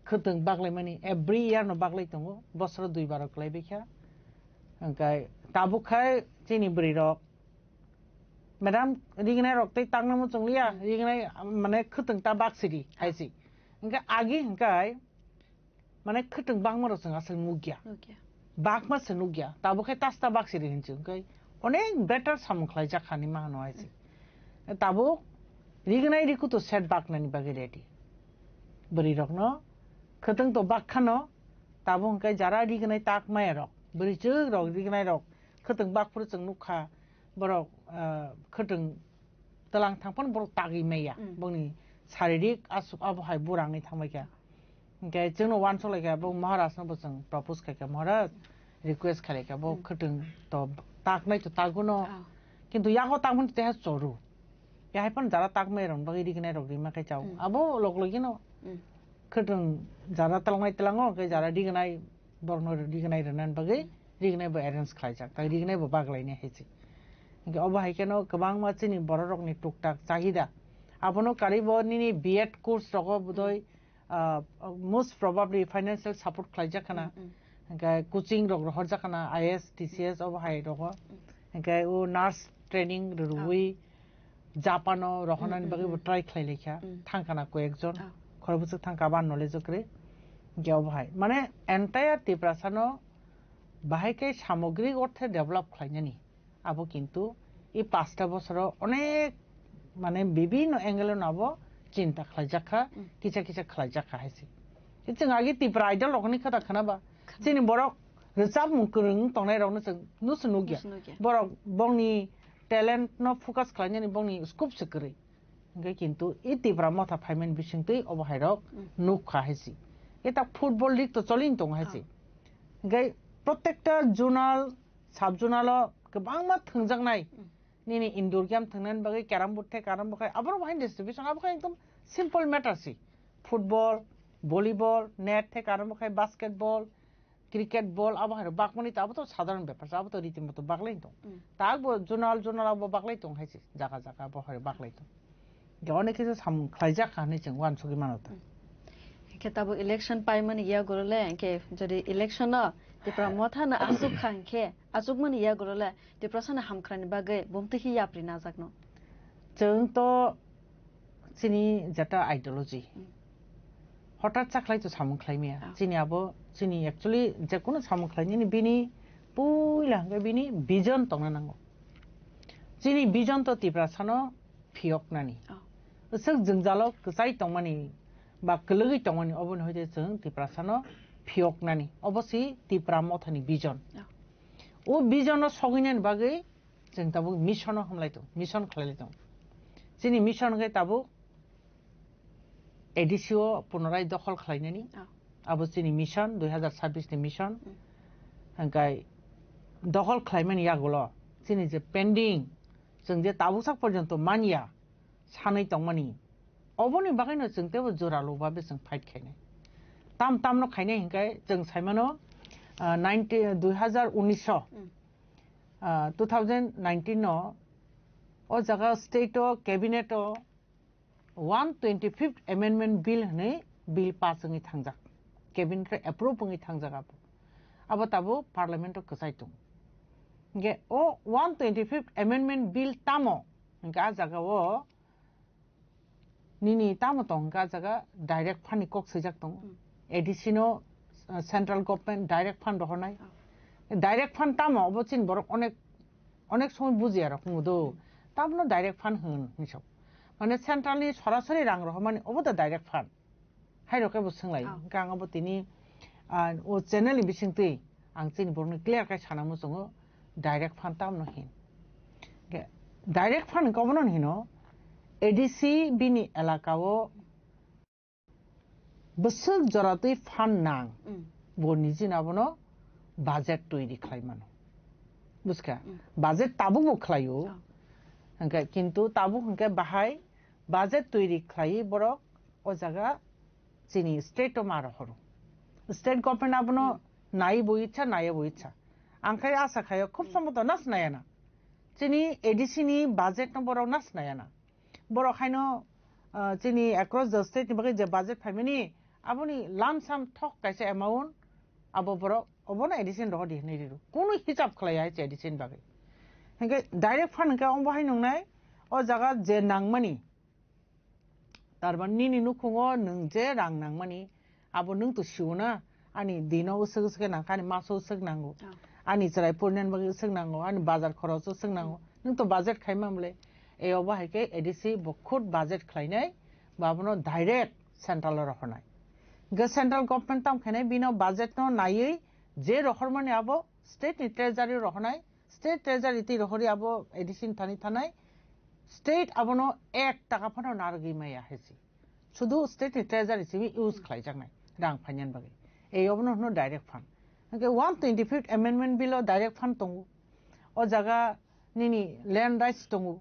khwtwng baglaimani, every year no baglai tongo, bosoro dui bar rok khlai bai kha. Hwnkhe tabuk khai chini bwrwi rok, madam, rignai rok tei tangna muchung liya, Hmm. rignai, mane, khwtwng ta bak sidi, hai si. Hingke agi hingkai mane khwtwng bangma rok chwng aswk nukya. Nukya. Bakma se nukya. Tabuk khe tasta bak siri hinchu hingkai onek better samung khlaijak hani ma hano hai se. Tabuk rignai riku to set bak nani bagwi ready. Bwrwi rokno khwtwng to bak khano tabuk hingkai jara rignai tak maya rok. Bwrwi chwk rok rignai rok khwtwng bak phuru chwng nukha borok ah, khwtwng twlang thangphano borok tagwi maya. Mm. Bongni saririk aswk abo hai burangwi thangbai kha. Hingke chwngno uansuk lai kha, bo Maharaj no bo chwng propose khai kha, Maharaj request khai lai kha, bo Mm. khwtwng to taknai to taguno. Ah. Kintu yago takmani teha choru. Ya hai phano jara takmai rok bagwi rignai rok rima khai chao. Mm. Abo log logino Mm. khwtwng jara twlangnai tlango, hingke jara rignai borokno rignai rwnani bagwi rignai bo arrange khlaijak, tai rignai bo baglaini hai se. Hingke obo hai kheno kwbangma chini bororokni tuktak chahida. Abono karwi bo nini B Ed course rogo bodoi, ah, most probably financial support khlaijak khana. Mm, mm. Hingke coaching rok rohorjak khana, I A S, T C S obo hai rogo. Mm. Hingke o nurse training rwrwi Japano rohonani Mm, mm, bagwi bo mm. try khlai laikha. Mm. Thangkana koyekjon. Ah. Khorokbwswk thangka abo knowledge kwrwi. Hingke obo hai. Mane entire Tiprasano bahai khe samogrik orthe develop khlainani. Abo kintu i pasta bosoro onek mane bibinno angle no abo chinta khlaijak kha, Mm. kisa kisa khlaijak kha hai se. Chwng agi Tipra Idol rokni khata khana ba. Chini borok rwchapmung kwrwng tongnai rokno chwng nusu nukya. Nusu nukya. Borok bongni talent no focus khlainani bongni scope se kwrwi. Hingke kintu i Tipra motha phaimani bisingtwi obo hai rok Mm. nuk kha hai se. Eta football league to cholin tongo hai se. Ah. Hingke protekta zonal, sub zonal o kwbangma thwngjaknai. Mm. Nini indoor game thwngnani bagwi carrom board the, carrom board khai, aborok bahai distribution, abo khai ekdom simple matter se. Football, volleyball, net the, carrom board khai, basketball, cricket, ball, abo hai bakmani to, abo to sadharan bepar se, abo to riti moto baglai tong. Mm. Tak bo zonal, zonal abo baglai tong hai se, jaga, jaga abo hai baglai tong. Hingke onek kisa samung khlaijak kha hinwi chwng uansugwi mano ta. Hingke tabuk election paimani yagulo le, hingke jodi election no Tipra Motha no asuk kha hingke, asukmani yagulo le Tiprasa no hamkhrani bagwi bumtwi khe yapri najakno. Chwng to chini jeta ideology. Hmm. Hothat cha khlai to samung khlai maya. Ah. Chini abo, chini actually je kono samung khlai nini bini puila hingke bini vision tongna nango. Chini vision to Tiprasano phiyoknani. Oh. Swk jwngjalo kwchai tongmani ba kwlwgwi tongmani oboni hoite chwng Tiprasano phiyoknani. Obo si Tipra Mothani vision. Oh. O vision no sogwinani bagwi chwng tabuk mission o hamlai tongo, mission khlailai tongo. Chini mission hwnkhe tabuk A D C o punorai dokhol khlainani. Oh. Abo chini mission, dui hazar sabbish ni mission. Mm. Hingkai dokhol khlaimani yagulo chini je pending, chwng je tabuksak porjonto manya sanwi tongmani, oboni bagwino chwng teibo joralo babe chwng fight khainai. Tam tamno khainai hingkai chwng saimano, ah, nineteen, dui hazar unis o, Mm. ah, two thousand nineteen o, o jaga state o, cabinet o, one twenty-fifth Amendment Bill hwnwi bill pass wngwi thangjak, cabinet o approve wngwi thangjak abo. Abo tabuk parliament o kwchai tongo. Hingke o one twenty-fifth Amendment Bill tamo hingke a jaga o nini tamo tong hingke a jaga direct fund ni kok swijak tongo. Hmm. A D C no, uh, central government direct fund rohornai. Oh. Direct fund tamo obo chini borok onek, onek somoi bujiya rok wngo do. Hmm. Tamno direct fund hwn hinwi sa. Mane central ni sorasori rang rohormani obo da direct fund. Hai rok khe bo swnglai. Oh. Hingke ang abo tini, ah, o channel ni bisingtwi ang chini borokno clear khe sana muchungo direct fund tamno hin. Hingke direct fund hingke obono hino A D C bini elaka o bwswk jora twi fund nang, Mm. bo nijini abono budget toiri khlai mano. Buskha? Mm. Budget tabuk bo khlai o. Oh. Hingke kintu tabuk hingke bahai budget toiri khlai borok o jaga chini state o ma rohoro. State government abono Mm. nai bo icha, nai bo icha. Ang khai asa khayo khub Mm. somboto nas nayana. Chini A D C ni budget no borok nas nayana. Borok haino, ah, chini across the state ni bagwi je budget phaimani, aboni lump sum thok kaisa amount, abo borok, obono A D C ni rohor di hinwi riro. Kunu hisab khlai ya hai se A D C ni bagwi. Hingke direct fund hingke ongbo hai nungnai, o jaga je nangmani, Tarmani nini nukhungo nwng je rang nangmani, abo nwng to sio na, ani dino usuk usuk nangkha, ani maso usuk nango, ani chwrai porinan bagwi usuk nango, ani bazar khoroch usuk nango. Nwng to budget khaima mle, e obo hai khe A D C bo khud budget khlainai, ba abono direct central o rohornai. Ge central government tam khainai bino budget no naiwi je rohormani abo state ni treasury rohornai, state treasury twi rohori abo A D C ni thani thanai, state abono ek taka phano narwgwi maya hai se. Sudu state ni treasury simi use khlaijaknai rang phainani bagwi. Ei obono hwno direct fund. Hwnkhe one twenty-fifth amendment bill o direct fund tongo. O jaga nini land rights tongo.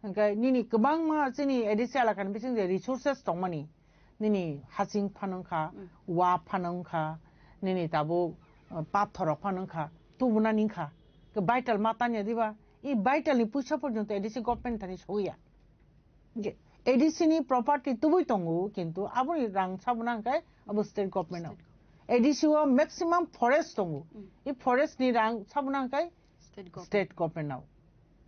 Hwnkhe nini kwbangma chini A D C elaka ni bising je resources tongmani. Nini hasing phano wngkha, wa phano wngkha, nini tabuk, uh, pathor rok phano wngkha, tubunani wngkha. Ke vital ma tanya diba? I vital ni puisa porjonto A D C government thani soya. Je A D C ni property tubui tongo, kintu aboni rang sabuna hwnkhe abo state government no. A D C o maximum forest tongo. I forest ni rang sabuna hwnkhe state government. State Government no.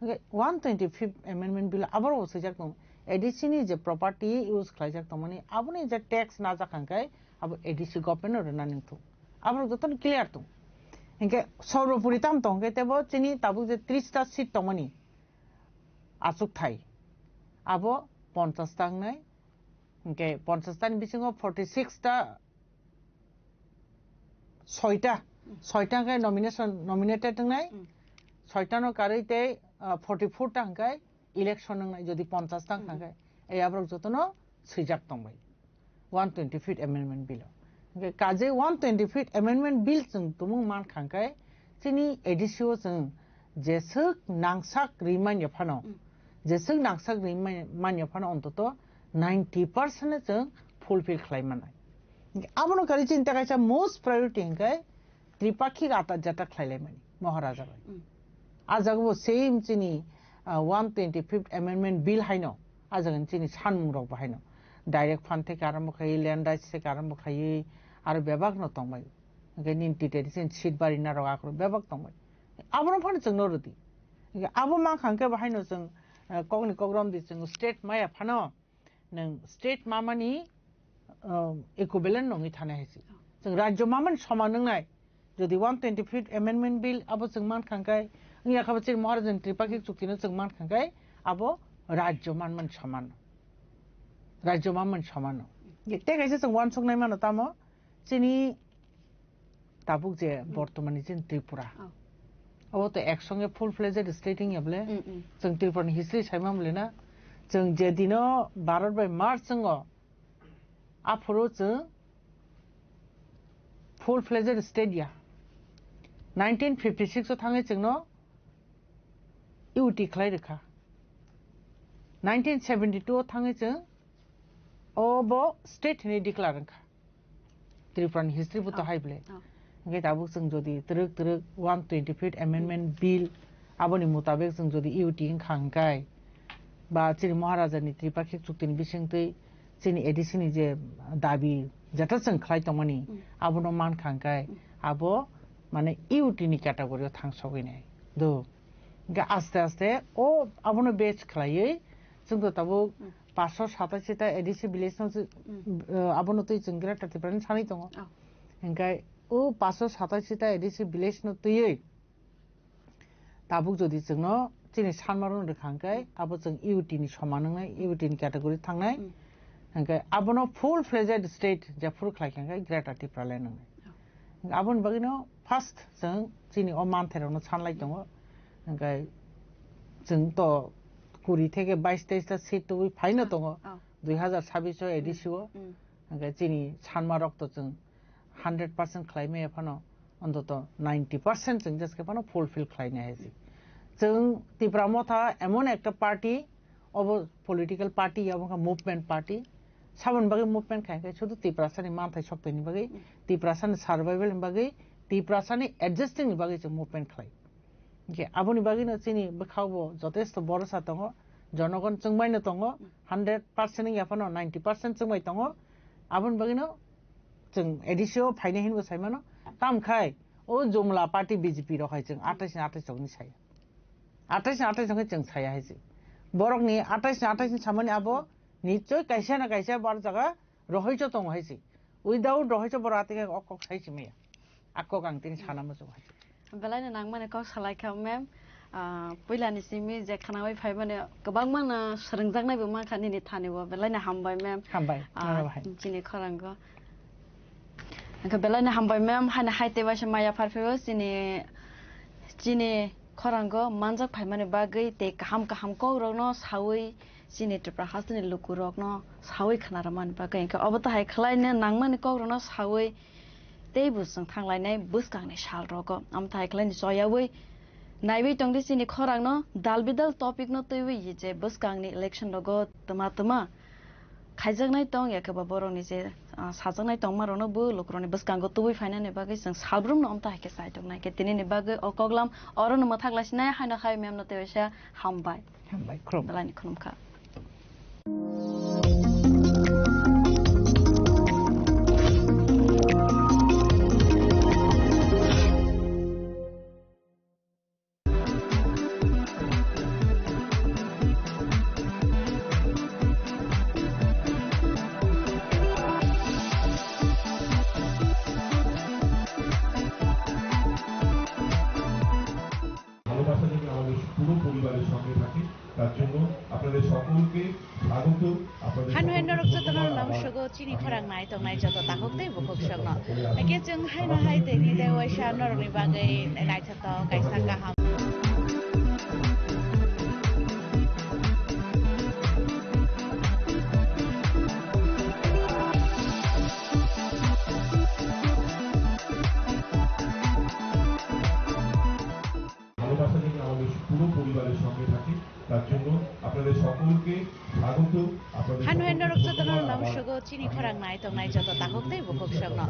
Hwnkhe one twenty-fifth amendment bill aborok bo swijak tongo. A D C ni je property use khlaijak tongmani, aboni je tax najak hwnkhe abo A D C government no rwna nangthung. Aborok jotono clear tong. Hwnkhe sorbopori tam tong hwnkhe tebo chini tabuk je tris ta seat tongmani achukthai. Abo ponchas ta wngnai. Hwnkhe ponchas ta ni bisingo forty six ta soita, soita khe nomination, nominated wngnai, soita no karwi tei, ah, forty four ta hwnkhe election wngnai, jodi ponchas ta wngkha hwnkhe, ei aborok jotono swijak tongbai one twenty-fifth amendment bill o. Hwnkhe kaje one twenty-fifth amendment bill chwng tumung mankha hwnkhe chini A D C o chwng jeswk nangsak ri manya phano, jeswk nangsak ri manya phano ontoto ninety percent no chwng fulfill khlai mannai. Abono kari chinta kaisa most priority hwnkhe Tripakhik ata jata khlai lai mani Maharaja bai. A jaga bo same chini, ah, one twenty-fifth amendment bill haino, a jaga ni chini sanmung rok bo haino. Direct fund theke arombo khai, land rights theke arombo khai, aro bebak no tongbai. Hwnkhe nini titedi chini seat bari narok akhoro bebak tongbai. Abono phano chwng no rwdi. Hwnkhe abo mankha hwnkhe bo haino chwng, eh, kokni kokrom di chwng state maya phano nwng state mamani, eh, equivalent nongwi thana hai se. Chwng rajyo mamani soman wngnai. Jodi one twenty-fifth amendment bill abo chwng mankha hwnkhe, wngya kha bo chini Maharaja ni Tripakhik chukti no chwng mankha hwnkhe abo rajyo manmani soman. Rajyo manmani soman. Tei kaisa chwng uansuknai mano tamo chini tabuk je bortomani chini Tripura. Abo to ek songe full fledged state wngya bole. Chwng Tripura ni history saima bole na. Chwng je dino Bharat bai merge wngo, aphuru chwng full fledged state ya. Nineteen fifty six o thangwi chwngno U T khlai rwkha. Nineteen seventy two o thangwi chwng obo state hinwi declare wngkha. Tripura ni history bo to hai bole. Hwnkhe tabuk chwng jodi twrwk twrwk one twenty-fifth amendment bill aboni mutabek chwng jodi U T wngkha hwnkhe ba chini Maharaja ni Tripakhik chukti ni bisingtwi chini A D C ni je dabi jeta chwng khlai tongmani abono mankha hwnkhe abo mane U T ni category o thang sogwi nai. Do. Hwnkhe aste aste o abono base khlaiwi chwng to tabuk paanch sho satashi ta A D C village no, abono twi chwng Greater Tripura ni sanwi tongo. Hwnkhe o paanch sho satashi ta A D C village no twiwi tabuk jodi chwngno chini sanmarok rwkha hwnkhe abo chwng U T ni soman wngnai, U T ni category thangnai. Hwnkhe abono full fledged state jephuru khlai kha hwnkhe Greater Tipraland wngnai. Aboni bagwino first chwng chini o manthairokno sanlai tongo. Hwnkhe chwng to kuri theke bais teis ta seat tubui phaino tongo. Dui hazar sabbish o A D C o. Hwnkhe chini sanmarok to chwng hundred percent khlai maya phano, ontoto ninety percent chwng jeske phano fulfill khlai nai hai se. Chwng Tipra Motha emon ekta party, obo political party, obo wngkha movement party. Saboni bagwi movement khai khe sudu Tiprasani manthai soktoini bagwi, Tiprasani survival ni bagwi, Tiprasani adjusting ni bagwi chwng movement khlai. Hwnkhe aboni bagwino chini bwkhao bo jotesto borosa tongo, jonogon chwngbaino tongo, hundred percent wngya phano ninety percent chwngbai tongo. Aboni bagwino chwng A D C o phainai hinwi saimano. Tamkhai o jumla party B J P rok hai chwng atais ni atais rokni saya. Atais ni atais rokni chwng saya hai se. Borokni atais ni atais ni samani abo Nichoi kaisa na kaisa bar jaga rohoicho tongo hai se. Without rohoicho boro atike ok kok sai se maya. Ak kok ang tini sana muchungo hai se. Belai no nangmani kok salai kha, ma'am. Ah, puila ni simi je khwnawi phaimani kwbangma no swrwngjaknai bo mankha nini thani bo. Belai no hambai, ma'am. Hambai. Ah, norok hai. Chini khorango. Hwnkhe belai no hambai, ma'am. Haino hai tei waisa maya pharphaibo chini, chini khorango manjak phaimani bagwi tei kaham kaham kok rokno sawi chini Tripura hasteni lukurokno sawi khna rwmani bagwi. Hwnkhe obo tahai khlaina nangmani kokrokno sawi teibo chwng thanglainai bwskangni salrogo. Omo tahai khlaina choyawi naiwi tongdi chini khorangno dal bidal topicno twiwi je bwskangni election rogo twma twma khaijaknai tong, ya khe ba borokni je, ah, sajaknai tongmarokno bo lukurokni bwskango tubui phainani bagwi chwng salbrumno omo tahai khe chaitok nai khe tinini bagwi o koklam orono mwthak laisinai haino hai ma'amno tei waisa hambai. Hambai, khulumkha. Belai ni khulumkha. ভালোবাসা যদি আমাদের পুরো পরিবারের সঙ্গে থাকে, তার জন্য আপনাদের সকলকে স্বাগত। Hano hai norok jotono nang sugo chini khorang nai tongnai joto takhuk tei bukhuk sokno. Hake chwng hai no hai tei ni tei waisa norok ni bagwi naithotok kaisa kaham. ভালোবাসা যদি আমাদের পুরো পরিবারের সঙ্গে থাকে, তার জন্য আপনাদের সকলকে স্বাগত। আপনাদের Hano hai সকলকে norok jotono ধন্যবাদ nang sugo chini khorang nai tongnai joto takhuk tei bukhuk sokno.